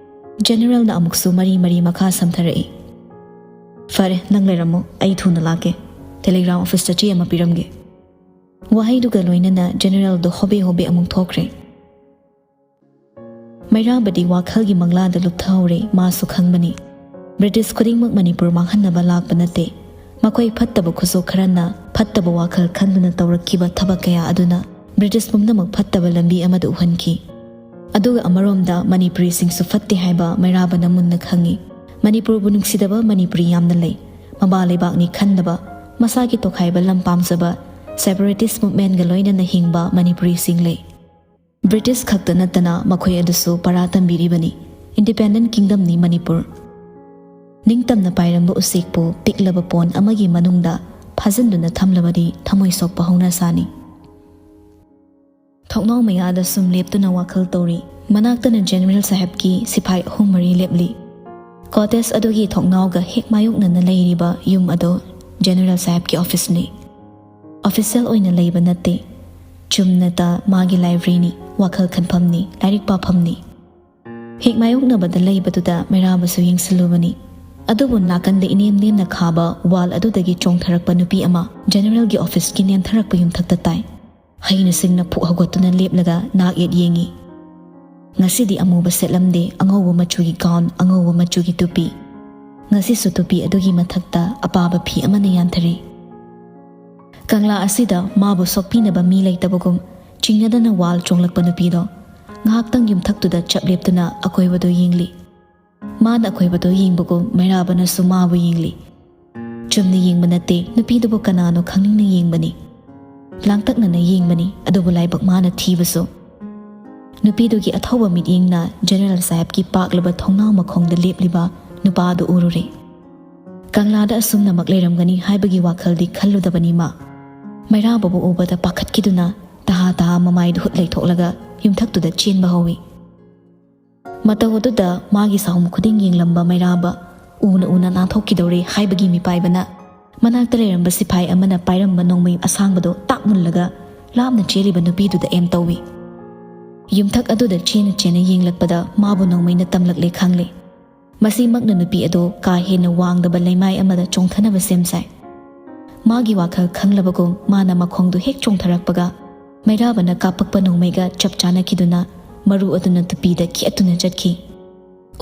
ꯖꯦꯅꯔꯦꯜꯅ ꯑꯃꯨꯛꯁꯨ ꯃꯔꯤ ꯃꯔꯤ ꯃꯈꯥ ꯁꯝꯊꯔꯛꯏ꯫ "ꯐꯔꯦ, ꯅꯪ ꯂꯩꯔꯝꯃꯣ, ꯑꯩ ꯊꯨꯅ ꯂꯥꯛꯀꯦ꯫ ꯇꯦꯂꯤꯒ꯭ꯔꯥꯝ ꯑꯣꯐꯤꯁꯇ ꯆꯦ ꯑꯃ ꯄꯤꯔꯝꯒꯦ꯫" ꯋꯥꯍꯩꯗꯨꯒ ꯂꯣꯏꯅꯅ ꯖꯦꯅꯦꯔꯦꯜꯗꯣ ꯍꯣꯕꯦ ꯍꯣꯕꯦ ꯑꯃꯨꯛ ꯊꯣꯛꯈ꯭ꯔꯦ꯫ ꯃꯩꯔꯥꯕꯗꯤ ꯋꯥꯈꯜꯒꯤ ꯃꯪꯂꯥꯗ ꯂꯨꯞꯊꯍꯧꯔꯦ꯫ ꯃꯥꯁꯨ ꯈꯪꯕꯅꯤ, ꯕ꯭ꯔꯤꯇꯤꯁ ꯈꯨꯗꯤꯡꯃꯛ ꯃꯅꯤꯄꯨꯔ ꯃꯥꯡꯍꯟꯅꯕ ꯂꯥꯛꯄ ꯅꯠꯇꯦ꯫ ꯃꯈꯣꯏ ꯐꯠꯇꯕ ꯈꯨꯠꯁꯨ ꯈꯔꯅ ꯐꯠꯇꯕ ꯋꯥꯈꯜ ꯈꯟꯗꯨꯅ ꯇꯧꯔꯛꯈꯤꯕ ꯊꯕꯛ ꯀꯌꯥ ꯑꯗꯨꯅ ꯕ꯭ꯔꯤꯇꯤꯁ ꯄꯨꯝꯅꯃꯛ ꯐꯠꯇꯕ ꯂꯝꯕꯤ ꯑꯃꯗ ꯎꯍꯟꯈꯤ꯫ ꯑꯗꯨꯒ ꯑꯃꯔꯣꯝꯗ ꯃꯅꯤꯄꯨꯔꯤꯁꯤꯡꯁꯨ ꯐꯠꯇꯦ ꯍꯥꯏꯕ ꯃꯩꯔꯥꯕꯅ ꯃꯨꯟꯅ ꯈꯪꯏ꯫ ꯃꯅꯤꯄꯨꯔꯕꯨ ꯅꯨꯡꯁꯤꯗꯕ ꯃꯅꯤꯄꯨꯔꯤ ꯌꯥꯝꯅ ꯂꯩ꯫ ꯃꯃꯥ ꯂꯩꯕꯥꯛꯅꯤ ꯈꯟꯗꯕ, ꯃꯁꯥꯒꯤ ꯇꯣꯈꯥꯏꯕ ꯂꯝ ꯄꯥꯝꯖꯕ, ꯁꯦꯄꯔꯦꯇꯤꯁ ꯃꯨꯚꯃꯦꯟꯒ ꯂꯣꯏꯅꯅ ꯍꯤꯡꯕ ꯃꯅꯤꯄꯨꯔꯤꯁꯤꯡ ꯂꯩ꯫ ꯕ꯭ꯔꯤꯇꯤꯁ ꯈꯛꯇ ꯅꯠꯇꯅ ꯃꯈꯣꯏ ꯑꯗꯨꯁꯨ ꯄꯔꯥ ꯇꯝꯕꯤꯔꯤꯕꯅꯤ꯫ ꯏꯟꯗꯤꯄꯦꯟꯗꯦꯟ ꯀꯤꯡꯗꯝꯅꯤ ꯃꯅꯤꯄꯨꯔ꯫ ꯅꯤꯡꯇꯝꯅ ꯄꯥꯏꯔꯝꯕ ꯎꯆꯦꯛꯄꯨ ꯄꯤꯛꯂꯕ ꯄꯣꯟ ꯑꯃꯒꯤ ꯃꯅꯨꯡꯗ ꯐꯥꯖꯤꯟꯗꯨꯅ ꯊꯝꯂꯕꯗꯤ ꯊꯃꯣꯏ ꯁꯣꯛꯄ ꯍꯧꯅ ꯁꯥꯅꯤ꯫ ꯊꯣꯡꯅꯥꯎ ꯃꯌꯥꯗ ꯁꯨꯝ ꯂꯦꯞꯇꯨꯅ ꯋꯥꯈꯜ ꯇꯧꯔꯤ꯫ ꯃꯅꯥꯛꯇꯅ ꯖꯦꯅꯦꯔꯦꯜ ꯁꯥꯍꯦꯕꯀꯤ ꯁꯤꯐꯥꯏ ꯑꯍꯨꯝ ꯃꯔꯤ ꯂꯦꯞꯂꯤ꯫ ꯀꯣꯇꯦꯖ ꯑꯗꯨꯒꯤ ꯊꯣꯡꯅꯥꯎꯒ ꯍꯦꯛ ꯃꯥꯌꯣꯛꯅꯅ ꯂꯩꯔꯤꯕ ꯌꯨꯝ ꯑꯗꯨ ꯖꯦꯅꯦꯔꯦꯜ ꯁꯥꯍꯦꯕꯀꯤ ꯑꯣꯐꯤꯁꯅꯤ꯫ ꯑꯣꯐꯤꯁꯤꯌꯦꯜ ꯑꯣꯏꯅ ꯂꯩꯕ ꯅꯠꯇꯦ꯫ ꯆꯨꯝꯅꯇ ꯃꯥꯒꯤ ꯂꯥꯏꯕ꯭ꯔꯦꯔꯤꯅꯤ, ꯋꯥꯈꯜ ꯈꯟꯐꯝꯅꯤ, ꯂꯥꯏꯔꯤꯛ ꯄꯥꯐꯝꯅꯤ꯫ ꯍꯦꯛ ꯃꯥꯌꯣꯛꯅꯕꯗ ꯂꯩꯕꯗꯨꯗ ꯃꯩꯔꯥꯕꯁꯨ ꯌꯦꯡꯁꯤꯜꯂꯨꯕꯅꯤ꯫ ꯑꯗꯨꯕꯨ ꯅꯥꯀꯟꯗ ꯏꯅꯦꯝ ꯅꯦꯝꯅ ꯈꯥꯕ ꯋꯥꯜ ꯑꯗꯨꯗꯒꯤ ꯆꯣꯡꯊꯔꯛꯄ ꯅꯨꯄꯤ ꯑꯃ ꯖꯦꯅꯦꯔꯦꯜꯒꯤ ꯑꯣꯐꯤꯁꯀꯤ ꯅꯦꯝꯊꯔꯛꯄ ꯌꯨꯝꯊꯛꯇ ꯇꯥꯏ꯫ ꯍꯩꯅ ꯁꯤꯡꯅ ꯐꯨꯛ ꯍꯧꯒꯠꯇꯨꯅ ꯂꯦꯞꯂꯒ ꯅꯥꯛ ꯌꯦꯠ ꯌꯦꯡꯏ꯫ ꯉꯁꯤꯗꯤ ꯑꯃꯨꯕ ꯁꯦꯠꯂꯝꯗꯦ, ꯑꯉꯧꯕ ꯃꯆꯨꯒꯤ ꯒꯥꯎꯟ, ꯑꯉꯧꯕ ꯃꯆꯨꯒꯤ ꯇꯨꯄꯤ꯫ ꯉꯁꯤꯁꯨ ꯇꯨꯄꯤ ꯑꯗꯨꯒꯤ ꯃꯊꯛꯇ ꯑꯄꯥꯕ ꯐꯤ ꯑꯃꯅ ꯌꯥꯟꯊꯔꯤ꯫ ꯀꯪꯂꯥ ꯑꯁꯤꯗ ꯃꯥꯕꯨ ꯁꯣꯛꯄꯤꯅꯕ ꯃꯤ ꯂꯩꯇꯕꯒꯨꯝ ꯆꯤꯡꯅꯗꯅ ꯋꯥꯜ ꯆꯣꯡꯂꯛꯄ ꯅꯨꯄꯤꯗꯣ ꯉꯥꯏꯍꯥꯛꯇꯪ ꯌꯨꯝꯊꯛꯇꯨꯗ ꯆꯞ ꯂꯦꯞꯇꯨꯅ ꯑꯀꯣꯏꯕꯗꯣ ꯌꯦꯡꯂꯤ꯫ ꯃꯥꯅ ꯑꯀꯣꯏꯕꯗꯣ ꯌꯦꯡꯕꯒꯨꯝ ꯃꯩꯔꯥꯕꯅꯁꯨ ꯃꯥꯕꯨ ꯌꯦꯡꯂꯤ꯫ ꯆꯨꯝꯅ ꯌꯦꯡꯕ ꯅꯠꯇꯦ, ꯅꯨꯄꯤꯗꯨꯕꯨ ꯀꯅꯥꯅꯣ ꯈꯪꯅꯤꯡꯅ ꯌꯦꯡꯕꯅꯤ꯫ ꯂꯥꯡꯇꯛꯅꯅ ꯌꯦꯡꯕꯅꯤ, ꯑꯗꯨꯕꯨ ꯂꯥꯏꯕꯛ ꯃꯥꯅ ꯊꯤꯕꯁꯨ꯫ ꯅꯨꯄꯤꯗꯨꯒꯤ ꯑꯊꯧꯕ ꯃꯤꯠꯌꯦꯡꯅ ꯖꯦꯅꯦꯔꯦꯜ ꯁꯥꯍꯦꯕꯀꯤ ꯄꯥꯛꯂꯕ ꯊꯣꯡꯅꯥꯎ ꯃꯈꯣꯡꯗ ꯂꯦꯞꯂꯤꯕ ꯅꯨꯄꯥ ꯑꯗꯨ ꯎꯔꯨꯔꯦ꯫ ꯀꯪꯂꯥꯗ ꯑꯁꯨꯝꯅꯃꯛ ꯂꯩꯔꯝꯒꯅꯤ ꯍꯥꯏꯕꯒꯤ ꯋꯥꯈꯜꯗꯤ ꯈꯜꯂꯨꯗꯕꯅꯤ ꯃꯥ꯫ ꯃꯩꯔꯥꯕꯕꯨ ꯎꯕꯗ ꯄꯥꯈꯠꯈꯤꯗꯨꯅ ꯇꯍꯥ ꯇꯍꯥ ꯃꯃꯥꯏꯗ ꯍꯨꯠ ꯂꯩꯊꯣꯛꯂꯒ ꯌꯨꯝꯊꯛꯇꯨꯗ ꯆꯦꯟꯕ ꯍꯧꯏ꯫ ꯃꯇꯧ ꯑꯗꯨꯗ ꯃꯥꯒꯤ ꯁꯥꯍꯨꯝ ꯈꯨꯗꯤꯡ ꯌꯦꯡꯂꯝꯕ ꯃꯩꯔꯥꯕ ꯎꯅ ꯎꯅ ꯅꯥꯟꯊꯣꯛꯈꯤꯗꯧꯔꯦ ꯍꯥꯏꯕꯒꯤ ꯃꯤꯄꯥꯏꯕꯅ ꯃꯅꯥꯛꯇ ꯂꯩꯔꯝꯕ ꯁꯤꯐꯥꯏ ꯑꯃꯅ ꯄꯥꯏꯔꯝꯕ ꯅꯣꯡꯃꯩ ꯑꯁꯥꯡꯕꯗꯨ ꯇꯥꯛ ꯃꯨꯜꯂꯒ ꯂꯥꯞꯅ ꯆꯦꯜꯂꯤꯕ ꯅꯨꯄꯤꯗꯨꯗ ꯑꯦꯝ ꯇꯧꯏ꯫ ꯌꯨꯝꯊꯛ ꯑꯗꯨꯗ ꯆꯦꯟꯅ ꯆꯦꯟꯅ ꯌꯦꯡꯂꯛꯄꯗ ꯃꯥꯕꯨ ꯅꯣꯡꯃꯩꯅ ꯇꯝꯂꯛꯂꯦ ꯈꯪꯂꯦ꯫ ꯃꯁꯤꯃꯛꯅ ꯅꯨꯄꯤ ꯑꯗꯨ ꯀꯥ ꯍꯦꯟꯅ ꯋꯥꯡꯗꯕ ꯂꯩꯃꯥꯏ ꯑꯃꯗ ꯆꯣꯡꯊꯅꯕ ꯁꯦꯝ ꯁꯥꯏ꯫ ꯃꯥꯒꯤ ꯋꯥꯈꯜ ꯈꯪꯂꯕꯒꯨꯝ ꯃꯥꯅ ꯃꯈꯣꯡꯗꯨ ꯍꯦꯛ ꯆꯣꯡꯊꯔꯛꯄꯒ, ꯃꯩꯔꯥꯕꯅ ꯀꯥꯞꯄꯛꯄ ꯅꯣꯡꯃꯩꯒ ꯆꯞ ꯆꯥꯅꯈꯤꯗꯨꯅ ꯃꯔꯨ ꯑꯗꯨꯅ ꯇꯨꯄꯤꯗ ꯈꯦꯠꯇꯨꯅ ꯆꯠꯈꯤ꯫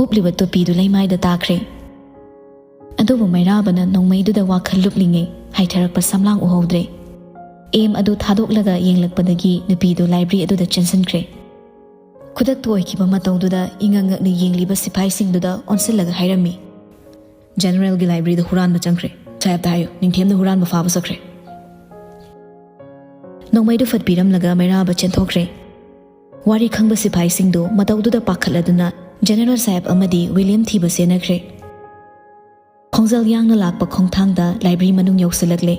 ꯎꯞꯂꯤꯕ ꯇꯨꯄꯤꯗꯨ ꯂꯩꯃꯥꯏꯗ ꯇꯥꯈ꯭ꯔꯦ꯫ ꯑꯗꯨꯕꯨ ꯃꯩꯔꯥꯕꯅ ꯅꯣꯡꯃꯩꯗꯨꯗ ꯋꯥꯈꯜ ꯂꯨꯞꯂꯤꯉꯩ ꯍꯥꯏꯊꯔꯛꯄ ꯁꯝꯂꯥꯡ ꯎꯍꯧꯗ꯭ꯔꯦ꯫ ꯑꯦꯝ ꯑꯗꯨ ꯊꯥꯗꯣꯛꯂꯒ ꯌꯦꯡꯂꯛꯄꯗꯒꯤ ꯅꯨꯄꯤꯗꯨ ꯂꯥꯏꯕ꯭ꯔꯤ ꯑꯗꯨꯗ ꯆꯦꯟꯁꯤꯟꯈ꯭ꯔꯦ꯫ ꯈꯨꯗꯛꯇ ꯑꯣꯏꯈꯤꯕ ꯃꯇꯧꯗꯨꯗ ꯏꯉꯛ ꯉꯛꯅ ꯌꯦꯡꯂꯤꯕ ꯁꯤꯐꯥꯏꯁꯤꯡꯗꯨꯗ ꯑꯣꯟꯁꯤꯜꯂꯒ ꯍꯥꯏꯔꯝꯃꯤ, "ꯖꯦꯅꯔꯦꯜꯒꯤ ꯂꯥꯏꯕ꯭ꯔꯤꯗ ꯍꯨꯔꯥꯟꯕ ꯆꯪꯈ꯭ꯔꯦ꯫ ꯁꯥꯍꯦꯕꯇ ꯍꯥꯏꯌꯨ, ꯅꯤꯡꯊꯦꯝꯅ ꯍꯨꯔꯥꯟꯕ ꯐꯥꯕ ꯆꯠꯈ꯭ꯔꯦ"꯫ ꯅꯣꯡꯃꯩꯗꯨ ꯐꯠꯄꯤꯔꯝꯂꯒ ꯃꯩꯔꯥꯕ ꯆꯦꯟꯊꯣꯛꯈ꯭ꯔꯦ꯫ ꯋꯥꯔꯤ ꯈꯪꯕ ꯁꯤꯐꯥꯏꯁꯤꯡꯗꯨ ꯃꯇꯧꯗꯨꯗ ꯄꯥꯈꯠꯂꯗꯨꯅ ꯖꯦꯅꯔꯦꯜ ꯁꯥꯍꯦꯕ ꯑꯃꯗꯤ ꯋꯤꯂꯤꯌꯝ ꯊꯤꯕ ꯆꯦꯟꯅꯈ꯭ꯔꯦ꯫ ꯈꯣꯡꯖꯦꯜ ꯌꯥꯡꯅ ꯂꯥꯛꯄ ꯈꯣꯡꯊꯥꯡꯗ ꯂꯥꯏꯕ꯭ꯔꯤ ꯃꯅꯨꯡ ꯌꯧꯁꯤꯜꯂꯛꯂꯦ꯫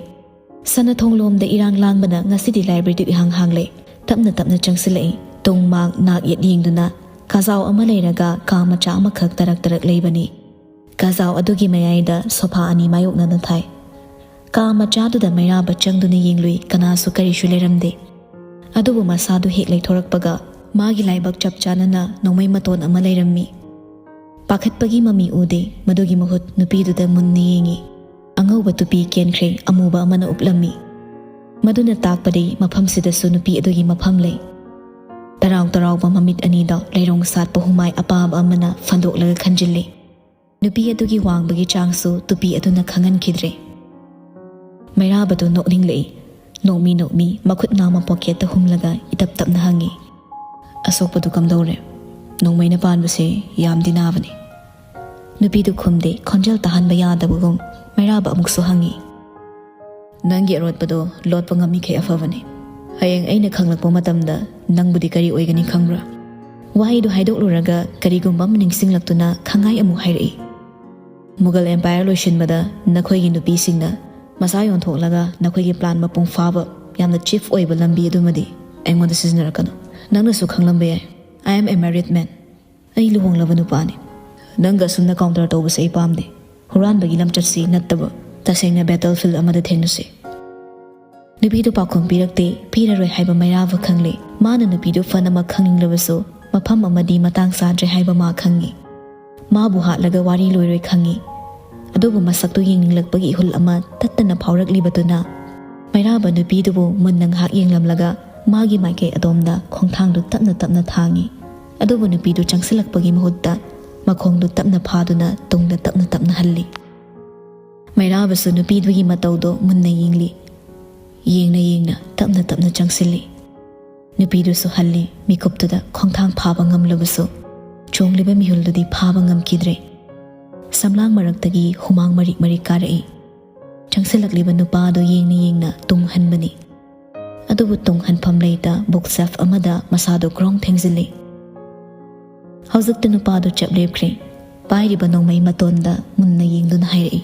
ꯁꯅꯥꯊꯣꯡ ꯂꯣꯝꯗ ꯏꯔꯥꯡ ꯂꯥꯡꯕꯅ ꯉꯁꯤꯗꯤ ꯂꯥꯏꯕ꯭ꯔꯤꯗꯨ ꯏꯍꯥꯡ ꯍꯥꯡꯂꯦ꯫ ꯇꯞꯅ ꯇꯞꯅ ꯆꯪꯁꯤꯜꯂꯛꯏ꯫ ꯇꯨꯡ ꯃꯥꯡ ꯅꯥꯛ ꯌꯦꯠ ꯌꯦꯡꯗꯨꯅ ꯀꯥꯖꯥꯎ ꯑꯃ ꯂꯩꯔꯒ ꯀꯥ ꯃꯆꯥ ꯑꯃꯈꯛ ꯇꯔꯛ ꯇꯔꯛ ꯂꯩꯕꯅꯤ꯫ ꯀꯥꯖꯥꯎ ꯑꯗꯨꯒꯤ ꯃꯌꯥꯏꯗ ꯁꯣꯐꯥ ꯑꯅꯤ ꯃꯥꯌꯣꯛꯅꯅ ꯊꯥꯏ꯫ ꯀꯥ ꯃꯆꯥꯗꯨꯗ ꯃꯩꯔꯥꯕ ꯆꯪꯗꯨꯅ ꯌꯦꯡꯂꯨꯏ, ꯀꯅꯥꯁꯨ ꯀꯔꯤꯁꯨ ꯂꯩꯔꯝꯗꯦ꯫ ꯑꯗꯨꯕꯨ ꯃꯁꯥꯗꯨ ꯍꯦꯛ ꯂꯩꯊꯣꯔꯛꯄꯒ ꯃꯥꯒꯤ ꯂꯥꯏꯕꯛ ꯆꯞ ꯆꯥꯅꯅ ꯅꯣꯡꯃꯩ ꯃꯇꯣꯟ ꯑꯃ ꯂꯩꯔꯝꯃꯤ꯫ ꯄꯥꯈꯠꯄꯒꯤ ꯃꯃꯤ ꯎꯗꯦ, ꯃꯗꯨꯒꯤ ꯃꯍꯨꯠ ꯅꯨꯄꯤꯗꯨꯗ ꯃꯨꯟꯅ ꯌꯦꯡꯉꯤ꯫ ꯑꯉꯧꯕ ꯇꯨꯄꯤ ꯀꯦꯟꯈ꯭ꯔꯦ, ꯑꯃꯨꯕ ꯑꯃꯅ ꯎꯞꯂꯝꯃꯤ꯫ ꯃꯗꯨꯅ ꯇꯥꯛꯄꯗꯤ ꯃꯐꯝꯁꯤꯗꯁꯨ ꯅꯨꯄꯤ ꯑꯗꯨꯒꯤ ꯃꯐꯝ ꯂꯩ꯫ ꯇꯔꯥꯎ ꯇꯔꯥꯎꯕ ꯃꯃꯤꯠ ꯑꯅꯤꯗ ꯂꯩꯔꯣꯡ ꯁꯥꯠꯄ ꯍꯨꯃꯥꯏ ꯑꯄꯥꯕ ꯑꯃꯅ ꯐꯟꯗꯣꯛꯂꯒ ꯈꯟꯖꯤꯜꯂꯤ꯫ ꯅꯨꯄꯤ ꯑꯗꯨꯒꯤ ꯋꯥꯡꯕꯒꯤ ꯆꯥꯡꯁꯨ ꯇꯨꯄꯤ ꯑꯗꯨꯅ ꯈꯪꯍꯟꯈꯤꯗ꯭ꯔꯦ꯫ ꯃꯩꯔꯥꯕꯗꯨ ꯅꯣꯛꯅꯤꯡꯂꯛꯏ꯫ ꯅꯣꯛꯃꯤ ꯅꯣꯛꯃꯤ ꯃꯈꯨꯠ ꯅꯥꯝꯃ ꯄꯣꯀꯦꯠꯇ ꯍꯨꯝꯂꯒ ꯏꯇꯞ ꯇꯞꯅ ꯍꯪꯉꯤ, "ꯑꯁꯣꯛꯄꯗꯨ ꯀꯝꯗꯧꯔꯦ? ꯅꯣꯡꯃꯩꯅ ꯄꯥꯟꯕꯁꯦ ꯌꯥꯝꯗꯤ ꯅꯥꯕꯅꯤ"꯫ ꯅꯨꯄꯤꯗꯨ ꯈꯨꯝꯗꯦ, ꯈꯣꯟꯖꯦꯜ ꯇꯥꯍꯟꯕ ꯌꯥꯗꯕꯒꯨꯝ꯫ ꯃꯩꯔꯥꯕ ꯑꯃꯨꯛꯁꯨ ꯍꯪꯉꯤ, "ꯅꯪꯒꯤ ꯑꯔꯣꯠꯄꯗꯣ ꯂꯣꯠꯄ ꯉꯝꯃꯤꯈꯩ ꯑꯐꯕꯅꯤ꯫ ꯍꯌꯦꯡ ꯑꯩꯅ ꯈꯪꯂꯛꯄ ꯃꯇꯝꯗ ꯅꯪꯕꯨꯗꯤ ꯀꯔꯤ ꯑꯣꯏꯒꯅꯤ ꯈꯪꯕ꯭ꯔꯥ?" ꯋꯥꯍꯩꯗꯨ ꯍꯥꯏꯗꯣꯛꯂꯨꯔꯒ ꯀꯔꯤꯒꯨꯝꯕ ꯑꯃ ꯅꯤꯡꯁꯤꯡꯂꯛꯇꯨꯅ ꯈꯪꯉꯥꯏ ꯑꯃꯨꯛ ꯍꯥꯏꯔꯛꯏ, "ꯃꯨꯒꯜ ꯑꯦꯝꯄꯥꯌꯔ ꯂꯣꯏꯁꯤꯟꯕꯗ ꯅꯈꯣꯏꯒꯤ ꯅꯨꯄꯤꯁꯤꯡꯅ ꯃꯁꯥ ꯌꯣꯟꯊꯣꯛꯂꯒ ꯅꯈꯣꯏꯒꯤ ꯄ꯭ꯂꯥꯟ ꯃꯄꯨꯡ ꯐꯥꯕ, ꯌꯥꯝꯅ ꯆꯤꯐ ꯑꯣꯏꯕ ꯂꯝꯕꯤ ꯑꯗꯨꯃꯗꯤ ꯑꯩꯉꯣꯟꯗ ꯁꯤꯖꯤꯟꯅꯔꯛꯀꯅꯨ꯫ ꯅꯪꯅꯁꯨ ꯈꯪꯂꯝꯕ ꯌꯥꯏ, I am a married man꯫ ꯑꯩ ꯂꯨꯍꯣꯡꯂꯕ ꯅꯨꯄꯥꯅꯤ꯫ ꯅꯪꯒ ꯑꯁꯨꯝꯅ ꯀꯥꯎꯟꯇꯔ ꯇꯧꯕꯁꯦ ꯑꯩ ꯄꯥꯝꯗꯦ꯫ ꯍꯨꯔꯥꯟꯕꯒꯤ ꯂꯝꯆꯠꯁꯤ ꯅꯠꯇꯕ, ꯇꯁꯦꯡꯅ ꯕꯦꯇꯜꯐꯤꯜꯗ ꯑꯃꯗ ꯊꯦꯡꯅꯁꯤ"꯫ ꯅꯨꯄꯤꯗꯨ ꯄꯥꯎꯈꯨꯝ ꯄꯤꯔꯛꯇꯦ꯫ ꯄꯤꯔꯔꯣꯏ ꯍꯥꯏꯕ ꯃꯩꯔꯥꯕ ꯈꯪꯂꯦ꯫ ꯃꯥꯅ ꯅꯨꯄꯤꯗꯨ ꯐꯅꯃꯛ ꯈꯪꯅꯤꯡꯂꯕꯁꯨ ꯃꯐꯝ ꯑꯃꯗꯤ ꯃꯇꯥꯡ ꯆꯥꯗ꯭ꯔꯦ ꯍꯥꯏꯕ ꯃꯥ ꯈꯪꯉꯤ꯫ ꯃꯥꯕꯨ ꯍꯥꯠꯂꯒ ꯋꯥꯔꯤ ꯂꯣꯏꯔꯣꯏ ꯈꯪꯉꯤ꯫ ꯑꯗꯨꯕꯨ ꯃꯁꯛꯇꯨ ꯌꯦꯡꯅꯤꯡꯂꯛꯄꯒꯤ ꯏꯍꯨꯜ ꯑꯃ ꯇꯠꯇꯅ ꯐꯥꯎꯔꯛꯂꯤꯕꯗꯨꯅ ꯃꯩꯔꯥꯕ ꯅꯨꯄꯤꯗꯨꯕꯨ ꯃꯨꯟꯅ ꯉꯥꯏꯍꯥꯛ ꯌꯦꯡꯂꯝꯂꯒ ꯃꯥꯒꯤ ꯃꯥꯏꯀꯩ ꯑꯗꯣꯝꯗ ꯈꯣꯡꯊꯥꯡꯗꯨ ꯇꯞꯅ ꯇꯞꯅ ꯊꯥꯡꯏ꯫ ꯑꯗꯨꯕꯨ ꯅꯨꯄꯤꯗꯨ ꯆꯪꯁꯤꯜꯂꯛꯄꯒꯤ ꯃꯍꯨꯠꯇ ꯃꯈꯣꯡꯗꯨ ꯇꯞꯅ ꯐꯥꯗꯨꯅ ꯇꯨꯡꯗ ꯇꯞꯅ ꯇꯞꯅ ꯍꯜꯂꯤ꯫ ꯃꯩꯔꯥꯕꯁꯨ ꯅꯨꯄꯤꯗꯨꯒꯤ ꯃꯇꯧꯗꯣ ꯃꯨꯟꯅ ꯌꯦꯡꯂꯤ꯫ ꯌꯦꯡꯅ ꯌꯦꯡꯅ ꯇꯞꯅ ꯇꯞꯅ ꯆꯪꯁꯤꯜꯂꯤ꯫ ꯅꯨꯄꯤꯗꯨꯁꯨ ꯍꯜꯂꯤ꯫ ꯃꯤꯀꯨꯞꯇꯨꯗ ꯈꯣꯡꯊꯥꯡ ꯐꯥꯕ ꯉꯝꯂꯕꯁꯨ ꯆꯣꯡꯂꯤꯕ ꯃꯤꯍꯨꯜꯗꯨꯗꯤ ꯐꯥꯕ ꯉꯝꯈꯤꯗ꯭ꯔꯦ꯫ ꯁꯝꯂꯥꯡ ꯃꯔꯛꯇꯒꯤ ꯍꯨꯃꯥꯡ ꯃꯔꯤꯛ ꯃꯔꯤꯛ ꯀꯥꯔꯛꯏ꯫ ꯆꯪꯁꯤꯜꯂꯛꯂꯤꯕ ꯅꯨꯄꯥꯗꯨ ꯌꯦꯡꯅ ꯌꯦꯡꯅ ꯇꯨꯡ ꯍꯟꯕꯅꯤ꯫ ꯑꯗꯨꯕꯨ ꯇꯨꯡ ꯍꯟꯐꯝ ꯂꯩꯇ ꯕꯨꯛ ꯁꯦꯜꯐ ꯑꯃꯗ ꯃꯁꯥꯗꯨ ꯒ꯭ꯔꯣꯡ ꯊꯦꯡꯖꯤꯜꯂꯤ꯫ ꯍꯧꯖꯤꯛꯇ ꯅꯨꯄꯥꯗꯨ ꯆꯞ ꯂꯦꯞꯈ꯭ꯔꯦ꯫ ꯄꯥꯏꯔꯤꯕ ꯅꯣꯡꯃꯩ ꯃꯇꯣꯟꯗ ꯃꯨꯟꯅ ꯌꯦꯡꯗꯨꯅ ꯍꯥꯏꯔꯛꯏ,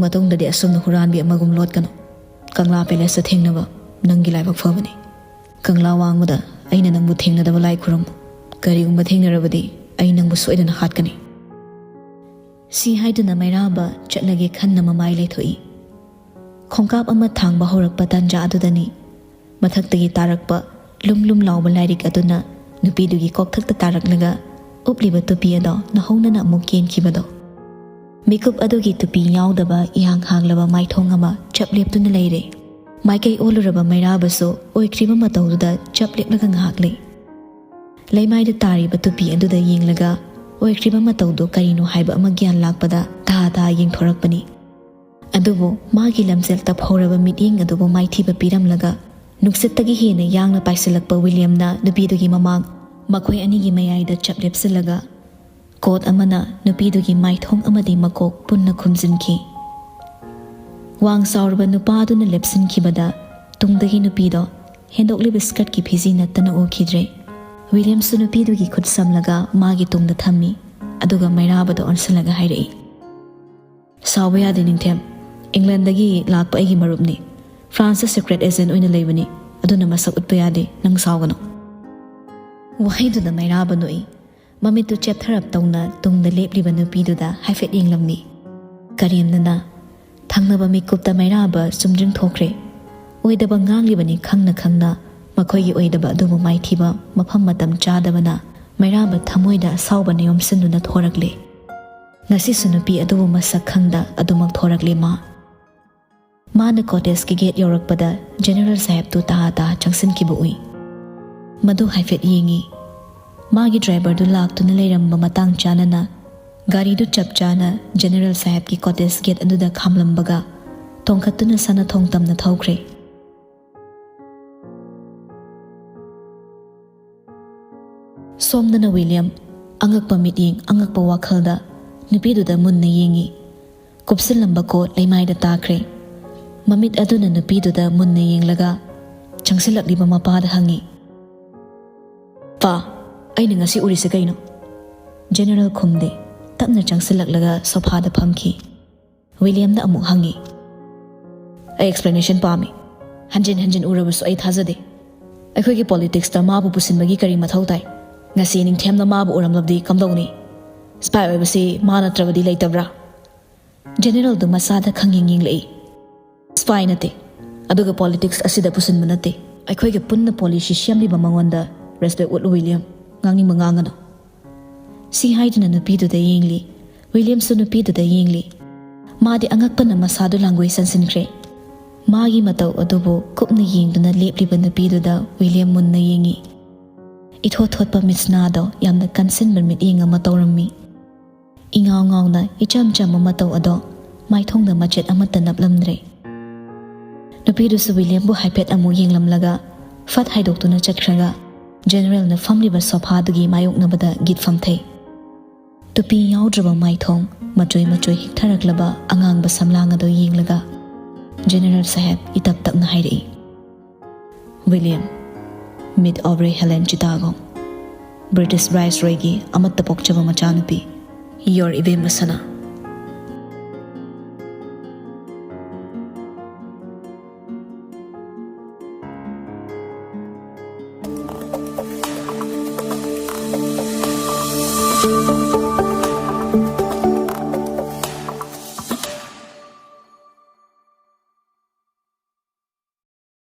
"ꯃꯇꯨꯡꯗꯗꯤ ꯑꯁꯨꯝꯅ ꯍꯨꯔꯥꯟꯕꯤ ꯑꯃꯒꯨꯝ ꯂꯣꯠꯀꯅꯨ꯫ ꯀꯪꯂꯥ ꯄꯦꯂꯦꯁꯇ ꯊꯦꯡꯅꯕ ꯅꯪꯒꯤ ꯂꯥꯏꯕꯛ ꯐꯕꯅꯤ꯫ ꯀꯪꯂꯥ ꯋꯥꯡꯃꯗ ꯑꯩꯅ ꯅꯪꯕꯨ ꯊꯦꯡꯅꯗꯕ ꯂꯥꯏ ꯈꯨꯔꯨꯝꯃꯨ꯫ ꯀꯔꯤꯒꯨꯝꯕ ꯊꯦꯡꯅꯔꯕꯗꯤ ꯑꯩ ꯅꯪꯕꯨ ꯁꯣꯏꯗꯅ ꯍꯥꯠꯀꯅꯤ꯫" ꯁꯤ ꯍꯥꯏꯗꯨꯅ ꯃꯩꯔꯥꯕ ꯆꯠꯂꯒꯦ ꯈꯟꯅ ꯃꯃꯥꯏ ꯂꯩꯊꯣꯛꯏ꯫ ꯈꯣꯡꯀꯥꯞ ꯑꯃ ꯊꯥꯡꯕ ꯍꯧꯔꯛꯄ ꯇꯥꯟꯖꯥ ꯑꯗꯨꯗꯅꯤ ꯃꯊꯛꯇꯒꯤ ꯇꯥꯔꯛꯄ ꯂꯨꯝ ꯂꯨꯝ ꯂꯥꯎꯕ ꯂꯥꯏꯔꯤꯛ ꯑꯗꯨꯅ ꯅꯨꯄꯤꯗꯨꯒꯤ ꯀꯣꯛꯊꯛꯇ ꯇꯥꯔꯛꯂꯒ ꯎꯞꯂꯤꯕ ꯇꯨꯄꯤ ꯑꯗꯣ ꯅꯧꯍꯧꯅꯅ ꯑꯃꯨꯛ ꯀꯦꯟꯈꯤꯕꯗꯣ꯫ ꯃꯤꯀꯨꯞ ꯑꯗꯨꯒꯤ ꯇꯨꯄꯤ ꯌꯥꯎꯗꯕ ꯏꯍꯥꯡ ꯍꯥꯡꯂꯕ ꯃꯥꯏꯊꯣꯡ ꯑꯃ ꯆꯞ ꯂꯦꯞꯇꯨꯅ ꯂꯩꯔꯦ꯫ ꯃꯥꯏꯀꯩ ꯑꯣꯜꯂꯨꯔꯕ ꯃꯩꯔꯥꯕꯁꯨ ꯑꯣꯏꯈ꯭ꯔꯤꯕ ꯃꯇꯧꯗꯨꯗ ꯆꯞ ꯂꯦꯞꯂꯒ ꯉꯥꯏꯍꯥꯛ ꯂꯩ꯫ ꯂꯩꯃꯥꯏꯗ ꯇꯥꯔꯤꯕ ꯇꯨꯄꯤ ꯑꯗꯨꯗ ꯌꯦꯡꯂꯒ ꯑꯣꯏꯈ꯭ꯔꯤꯕ ꯃꯇꯧꯗꯨ ꯀꯔꯤꯅꯣ ꯍꯥꯏꯕ ꯑꯃ ꯒ꯭ꯌꯥꯟ ꯂꯥꯛꯄꯗ ꯇꯥ ꯇꯥ ꯌꯦꯡꯊꯣꯔꯛꯄꯅꯤ꯫ ꯑꯗꯨꯕꯨ ꯃꯥꯒꯤ ꯂꯝꯖꯦꯜ ꯇꯞꯍꯧꯔꯕ ꯃꯤꯠꯌꯦꯡ ꯑꯗꯨꯕꯨ ꯃꯥꯏꯊꯤꯕ ꯄꯤꯔꯝꯂꯒ ꯅꯨꯡꯁꯤꯠꯇꯒꯤ ꯍꯦꯟꯅ ꯌꯥꯡꯅ ꯄꯥꯏꯁꯤꯜꯂꯛꯄ ꯋꯤꯂꯤꯌꯝꯅ ꯅꯨꯄꯤꯗꯨꯒꯤ ꯃꯃꯥꯡ ꯃꯈꯣꯏ ꯑꯅꯤꯒꯤ ꯃꯌꯥꯏꯗ ꯆꯞ ꯂꯦꯞꯁꯤꯜꯂꯒ ꯀꯣꯠ ꯑꯃꯅ ꯅꯨꯄꯤꯗꯨꯒꯤ ꯃꯥꯏꯊꯣꯡ ꯑꯃꯗꯤ ꯃꯀꯣꯛ ꯄꯨꯟꯅ ꯈꯨꯝꯖꯤꯟꯈꯤ꯫ ꯋꯥꯡ ꯆꯥꯎꯔꯕ ꯅꯨꯄꯥꯗꯨꯅ ꯂꯦꯞꯁꯤꯟꯈꯤꯕꯗ ꯇꯨꯡꯗꯒꯤ ꯅꯨꯄꯤꯗꯣ ꯍꯦꯟꯗꯣꯛꯂꯤꯕ ꯁ꯭ꯀꯔꯠꯀꯤ ꯐꯤꯖꯤ ꯅꯠꯇꯅ ꯎꯈꯤꯗ꯭ꯔꯦ꯫ ꯋꯤꯂꯤꯌꯝꯁꯨ ꯅꯨꯄꯤꯗꯨꯒꯤ ꯈꯨꯠ ꯁꯝꯂꯒ ꯃꯥꯒꯤ ꯇꯨꯡꯗ ꯊꯝꯃꯤ, ꯑꯗꯨꯒ ꯃꯩꯔꯥꯕꯗ ꯑꯣꯟꯁꯤꯜꯂꯒ ꯍꯥꯏꯔꯛꯏ, "ꯁꯥꯎꯕ ꯌꯥꯗꯦ ꯅꯤꯡꯊꯦꯝ꯫ ꯏꯪꯂꯦꯟꯗꯒꯤ ꯂꯥꯛꯄ ꯑꯩꯒꯤ ꯃꯔꯨꯞꯅꯤ꯫ ꯐ꯭ꯔꯥꯟꯁꯇ ꯁꯤꯀ꯭ꯔꯦꯠ ꯑꯦꯖꯦꯟ ꯑꯣꯏꯅ ꯂꯩꯕꯅꯤ, ꯑꯗꯨꯅ ꯃꯁꯛ ꯎꯠꯄ ꯌꯥꯗꯦ꯫ ꯅꯪ ꯁꯥꯎꯒꯅꯨ꯫" ꯋꯥꯍꯩꯗꯨꯅ ꯃꯩꯔꯥꯕ ꯅꯣꯛꯏ꯫ ꯃꯃꯤꯠꯇꯨ ꯆꯦꯞꯊꯔꯞ ꯇꯧꯅ ꯇꯨꯡꯗ ꯂꯦꯞꯂꯤꯕ ꯅꯨꯄꯤꯗꯨꯗ ꯍꯥꯏꯐꯦꯠ ꯌꯦꯡꯂꯝꯃꯤ꯫ ꯀꯔꯦꯝꯅꯅ ꯊꯪꯅꯕ ꯃꯤꯀꯨꯞꯇ ꯃꯩꯔꯥꯕ ꯆꯨꯝꯗ꯭ꯔꯤꯡ ꯊꯣꯛꯈ꯭ꯔꯦ꯫ ꯑꯣꯏꯗꯕ ꯉꯥꯡꯂꯤꯕꯅꯤ ꯈꯪꯅ ꯈꯪꯅ ꯃꯈꯣꯏꯒꯤ ꯑꯣꯏꯗꯕ ꯑꯗꯨꯕꯨ ꯃꯥꯏꯊꯤꯕ ꯃꯐꯝ ꯃꯇꯝ ꯆꯥꯗꯕꯅ ꯃꯩꯔꯥꯕ ꯊꯃꯣꯏꯗ ꯑꯁꯥꯎꯕꯅ ꯌꯣꯝꯁꯤꯟꯗꯨꯅ ꯊꯣꯔꯛꯂꯦ꯫ ꯉꯁꯤꯁꯨ ꯅꯨꯄꯤ ꯑꯗꯨꯕꯨ ꯃꯁꯛ ꯈꯪꯗ ꯑꯗꯨꯃꯛ ꯊꯣꯔꯛꯂꯤ ꯃꯥ꯫ ꯃꯥꯅ ꯀꯣꯇꯦꯖꯀꯤ ꯒꯦꯠ ꯌꯧꯔꯛꯄꯗ ꯖꯦꯅꯦꯔꯦꯜ ꯁꯥꯍꯦꯕꯇꯨ ꯇꯥ ꯇꯥ ꯆꯪꯁꯤꯟꯈꯤꯕ ꯎꯏ꯫ ꯃꯗꯨ ꯍꯥꯏꯐꯦꯠ ꯌꯦꯡꯉꯤ꯫ ꯃꯥꯒꯤ ꯗ꯭ꯔꯥꯏꯚꯔꯗꯨ ꯂꯥꯛꯇꯨꯅ ꯂꯩꯔꯝꯕ ꯃꯇꯥꯡ ꯆꯥꯅꯅ ꯒꯥꯔꯤꯗꯨ ꯆꯞ ꯆꯥꯅ ꯖꯦꯅꯦꯔꯦꯜ ꯁꯥꯍꯦꯕꯀꯤ ꯀꯣꯇꯦꯖ ꯒꯦꯠ ꯑꯗꯨꯗ ꯈꯥꯝꯂꯝꯕꯒ ꯇꯣꯡꯈꯠꯇꯨꯅ ꯁꯥꯟꯅꯊꯣꯡ ꯇꯝꯅ ꯊꯧꯈ꯭ꯔꯦ꯫ ꯁꯣꯝꯗꯅ ꯋꯤꯂꯤꯌꯝ ꯑꯉꯛꯄ ꯃꯤꯠꯌꯦꯡ, ꯑꯉꯛꯄ ꯋꯥꯈꯜꯗ ꯅꯨꯄꯤꯗꯨꯗ ꯃꯨꯟꯅ ꯌꯦꯡꯉꯤ꯫ ꯀꯨꯞꯁꯤꯜꯂꯝꯕ ꯀꯣꯠ ꯂꯩꯃꯥꯏꯗ ꯇꯥꯈ꯭ꯔꯦ꯫ ꯃꯃꯤꯠ ꯑꯗꯨꯅ ꯅꯨꯄꯤꯗꯨꯗ ꯃꯨꯟꯅ ꯌꯦꯡꯂꯒ ꯆꯪꯁꯤꯜꯂꯛꯂꯤꯕ ꯃꯄꯥꯗ ꯍꯪꯉꯤ, "ꯄꯥ, ꯑꯩꯅ ꯉꯁꯤ ꯎꯔꯤꯁꯦ ꯀꯩꯅꯣ?" ꯖꯦꯅꯦꯔꯦꯜ ꯈꯨꯝꯗꯦ꯫ ꯇꯞꯅ ꯆꯪꯁꯤꯜꯂꯛꯂꯒ ꯁꯣꯐꯥꯗ ꯐꯝꯈꯤ꯫ ꯋꯤꯂꯤꯌꯝꯗ ꯑꯃꯨꯛ ꯍꯪꯉꯤ, "ꯑꯩ ꯑꯦꯛꯁꯄ꯭ꯂꯦꯅꯦꯁꯟ ꯄꯥꯝꯃꯤ꯫ ꯍꯟꯖꯤꯟ ꯍꯟꯖꯤꯟ ꯎꯔꯕꯁꯨ ꯑꯩ ꯊꯥꯖꯗꯦ꯫ ꯑꯩꯈꯣꯏꯒꯤ ꯄꯣꯂꯤꯇꯤꯛꯁꯇ ꯃꯥꯕꯨ ꯄꯨꯁꯤꯟꯕꯒꯤ ꯀꯔꯤ ꯃꯊꯧ ꯇꯥꯏ? ꯉꯁꯤ ꯅꯤꯡꯊꯦꯝꯅ ꯃꯥꯕꯨ ꯎꯔꯝꯂꯕꯗꯤ ꯀꯝꯗꯧꯅꯤ? ꯁ꯭ꯄꯥꯏ ꯑꯣꯏꯕꯁꯤ ꯃꯥ ꯅꯠꯇ꯭ꯔꯕꯗꯤ ꯂꯩꯇꯕ꯭ꯔꯥ?" ꯖꯦꯅꯦꯔꯦꯜꯗꯨ ꯃꯁꯥꯗ ꯈꯪꯌꯦꯡ ꯌꯦꯡꯂꯛꯏ꯫ "ꯁ꯭ꯄꯥꯏ ꯅꯠꯇꯦ, ꯑꯗꯨꯒ ꯄꯣꯂꯤꯇꯤꯛꯁ ꯑꯁꯤꯗ ꯄꯨꯁꯤꯟꯕ ꯅꯠꯇꯦ꯫ ꯑꯩꯈꯣꯏꯒꯤ ꯄꯨꯟꯅ ꯄꯣꯂꯤꯁꯤ ꯁꯦꯝꯂꯤꯕ ꯃꯉꯣꯟꯗ ꯔꯦꯁꯄꯦꯛ ꯎꯠꯂꯨ ꯋꯤꯂꯤꯌꯝ, ꯉꯥꯡꯅꯤꯡꯕ ꯉꯥꯡꯒꯅꯨ꯫" ꯁꯤ ꯍꯥꯏꯗꯨꯅ ꯅꯨꯄꯤꯗꯨꯗ ꯌꯦꯡꯂꯤ꯫ ꯋꯤꯂꯤꯌꯝꯁꯨ ꯅꯨꯄꯤꯗꯨꯗ ꯌꯦꯡꯂꯤ꯫ ꯃꯥꯗꯤ ꯑꯉꯛꯄꯅ ꯃꯁꯥꯗꯨ ꯂꯥꯡꯒꯣꯏ ꯁꯟꯁꯤꯟꯈ꯭ꯔꯦ꯫ ꯃꯥꯒꯤ ꯃꯇꯧ ꯑꯗꯨꯕꯨ ꯀꯨꯞꯅ ꯌꯦꯡꯗꯨꯅ ꯂꯦꯞꯂꯤꯕ ꯅꯨꯄꯤꯗꯨꯗ ꯋꯤꯂꯤꯌꯝ ꯃꯨꯟꯅ ꯌꯦꯡꯉꯤ꯫ ꯏꯊꯣꯠ ꯊꯣꯠꯄ ꯃꯤꯠꯁꯅꯥꯗꯣ ꯌꯥꯝꯅ ꯀꯟꯁꯤꯟꯕ ꯃꯤꯠꯌꯦꯡ ꯑꯃ ꯇꯧꯔꯝꯃꯤ꯫ ꯏꯉꯥꯎ ꯉꯥꯎꯅ ꯏꯆꯝ ꯆꯝꯕ ꯃꯇꯧ ꯑꯗꯣ ꯃꯥꯏꯊꯣꯡꯗ ꯃꯆꯦꯠ ꯑꯃꯠꯇ ꯅꯞꯂꯝꯗ꯭ꯔꯦ꯫ ꯅꯨꯄꯤꯗꯨꯁꯨ ꯋꯤꯂꯤꯌꯝꯕꯨ ꯍꯥꯏꯐꯦꯠ ꯑꯃꯨꯛ ꯌꯦꯡꯂꯝꯂꯒ ꯐꯠ ꯍꯥꯏꯗꯣꯛꯇꯨꯅ ꯆꯠꯈ꯭ꯔꯒ ꯖꯦꯅꯦꯔꯦꯜꯅ ꯐꯝꯂꯤꯕ ꯁꯣꯐꯥꯗꯨꯒꯤ ꯃꯥꯌꯣꯛꯅꯕꯗ ꯒꯤꯠ ꯐꯝꯊꯩ꯫ ꯇꯨꯄꯤ ꯌꯥꯎꯗ꯭ꯔꯕ ꯃꯥꯏꯊꯣꯡ, ꯃꯆꯣꯏ ꯃꯆꯣꯏ ꯍꯤꯛꯊꯔꯛꯂꯕ ꯑꯉꯥꯡꯕ ꯁꯝꯂꯥꯡ ꯑꯗꯨ ꯌꯦꯡꯂꯒ ꯖꯦꯅꯦꯔꯦꯜ ꯁꯥꯍꯦꯕ ꯏꯇꯞ ꯇꯞꯅ ꯍꯥꯏꯔꯛꯏ, "ꯋꯤꯂꯤꯌꯝ, ꯃꯤꯠ ꯑꯣꯕ꯭ꯔꯦ ꯍꯦꯂꯦꯟ ꯆꯤꯇꯥꯒꯣꯡ, ꯕ꯭ꯔꯤꯇꯤꯁ ꯚꯥꯏꯁꯔꯣꯏꯒꯤ ꯑꯃꯠꯇ ꯄꯣꯛꯆꯕ ꯃꯆꯥꯅꯨꯄꯤ, your ꯏꯕꯦꯝꯃ ꯁꯅꯥ꯫"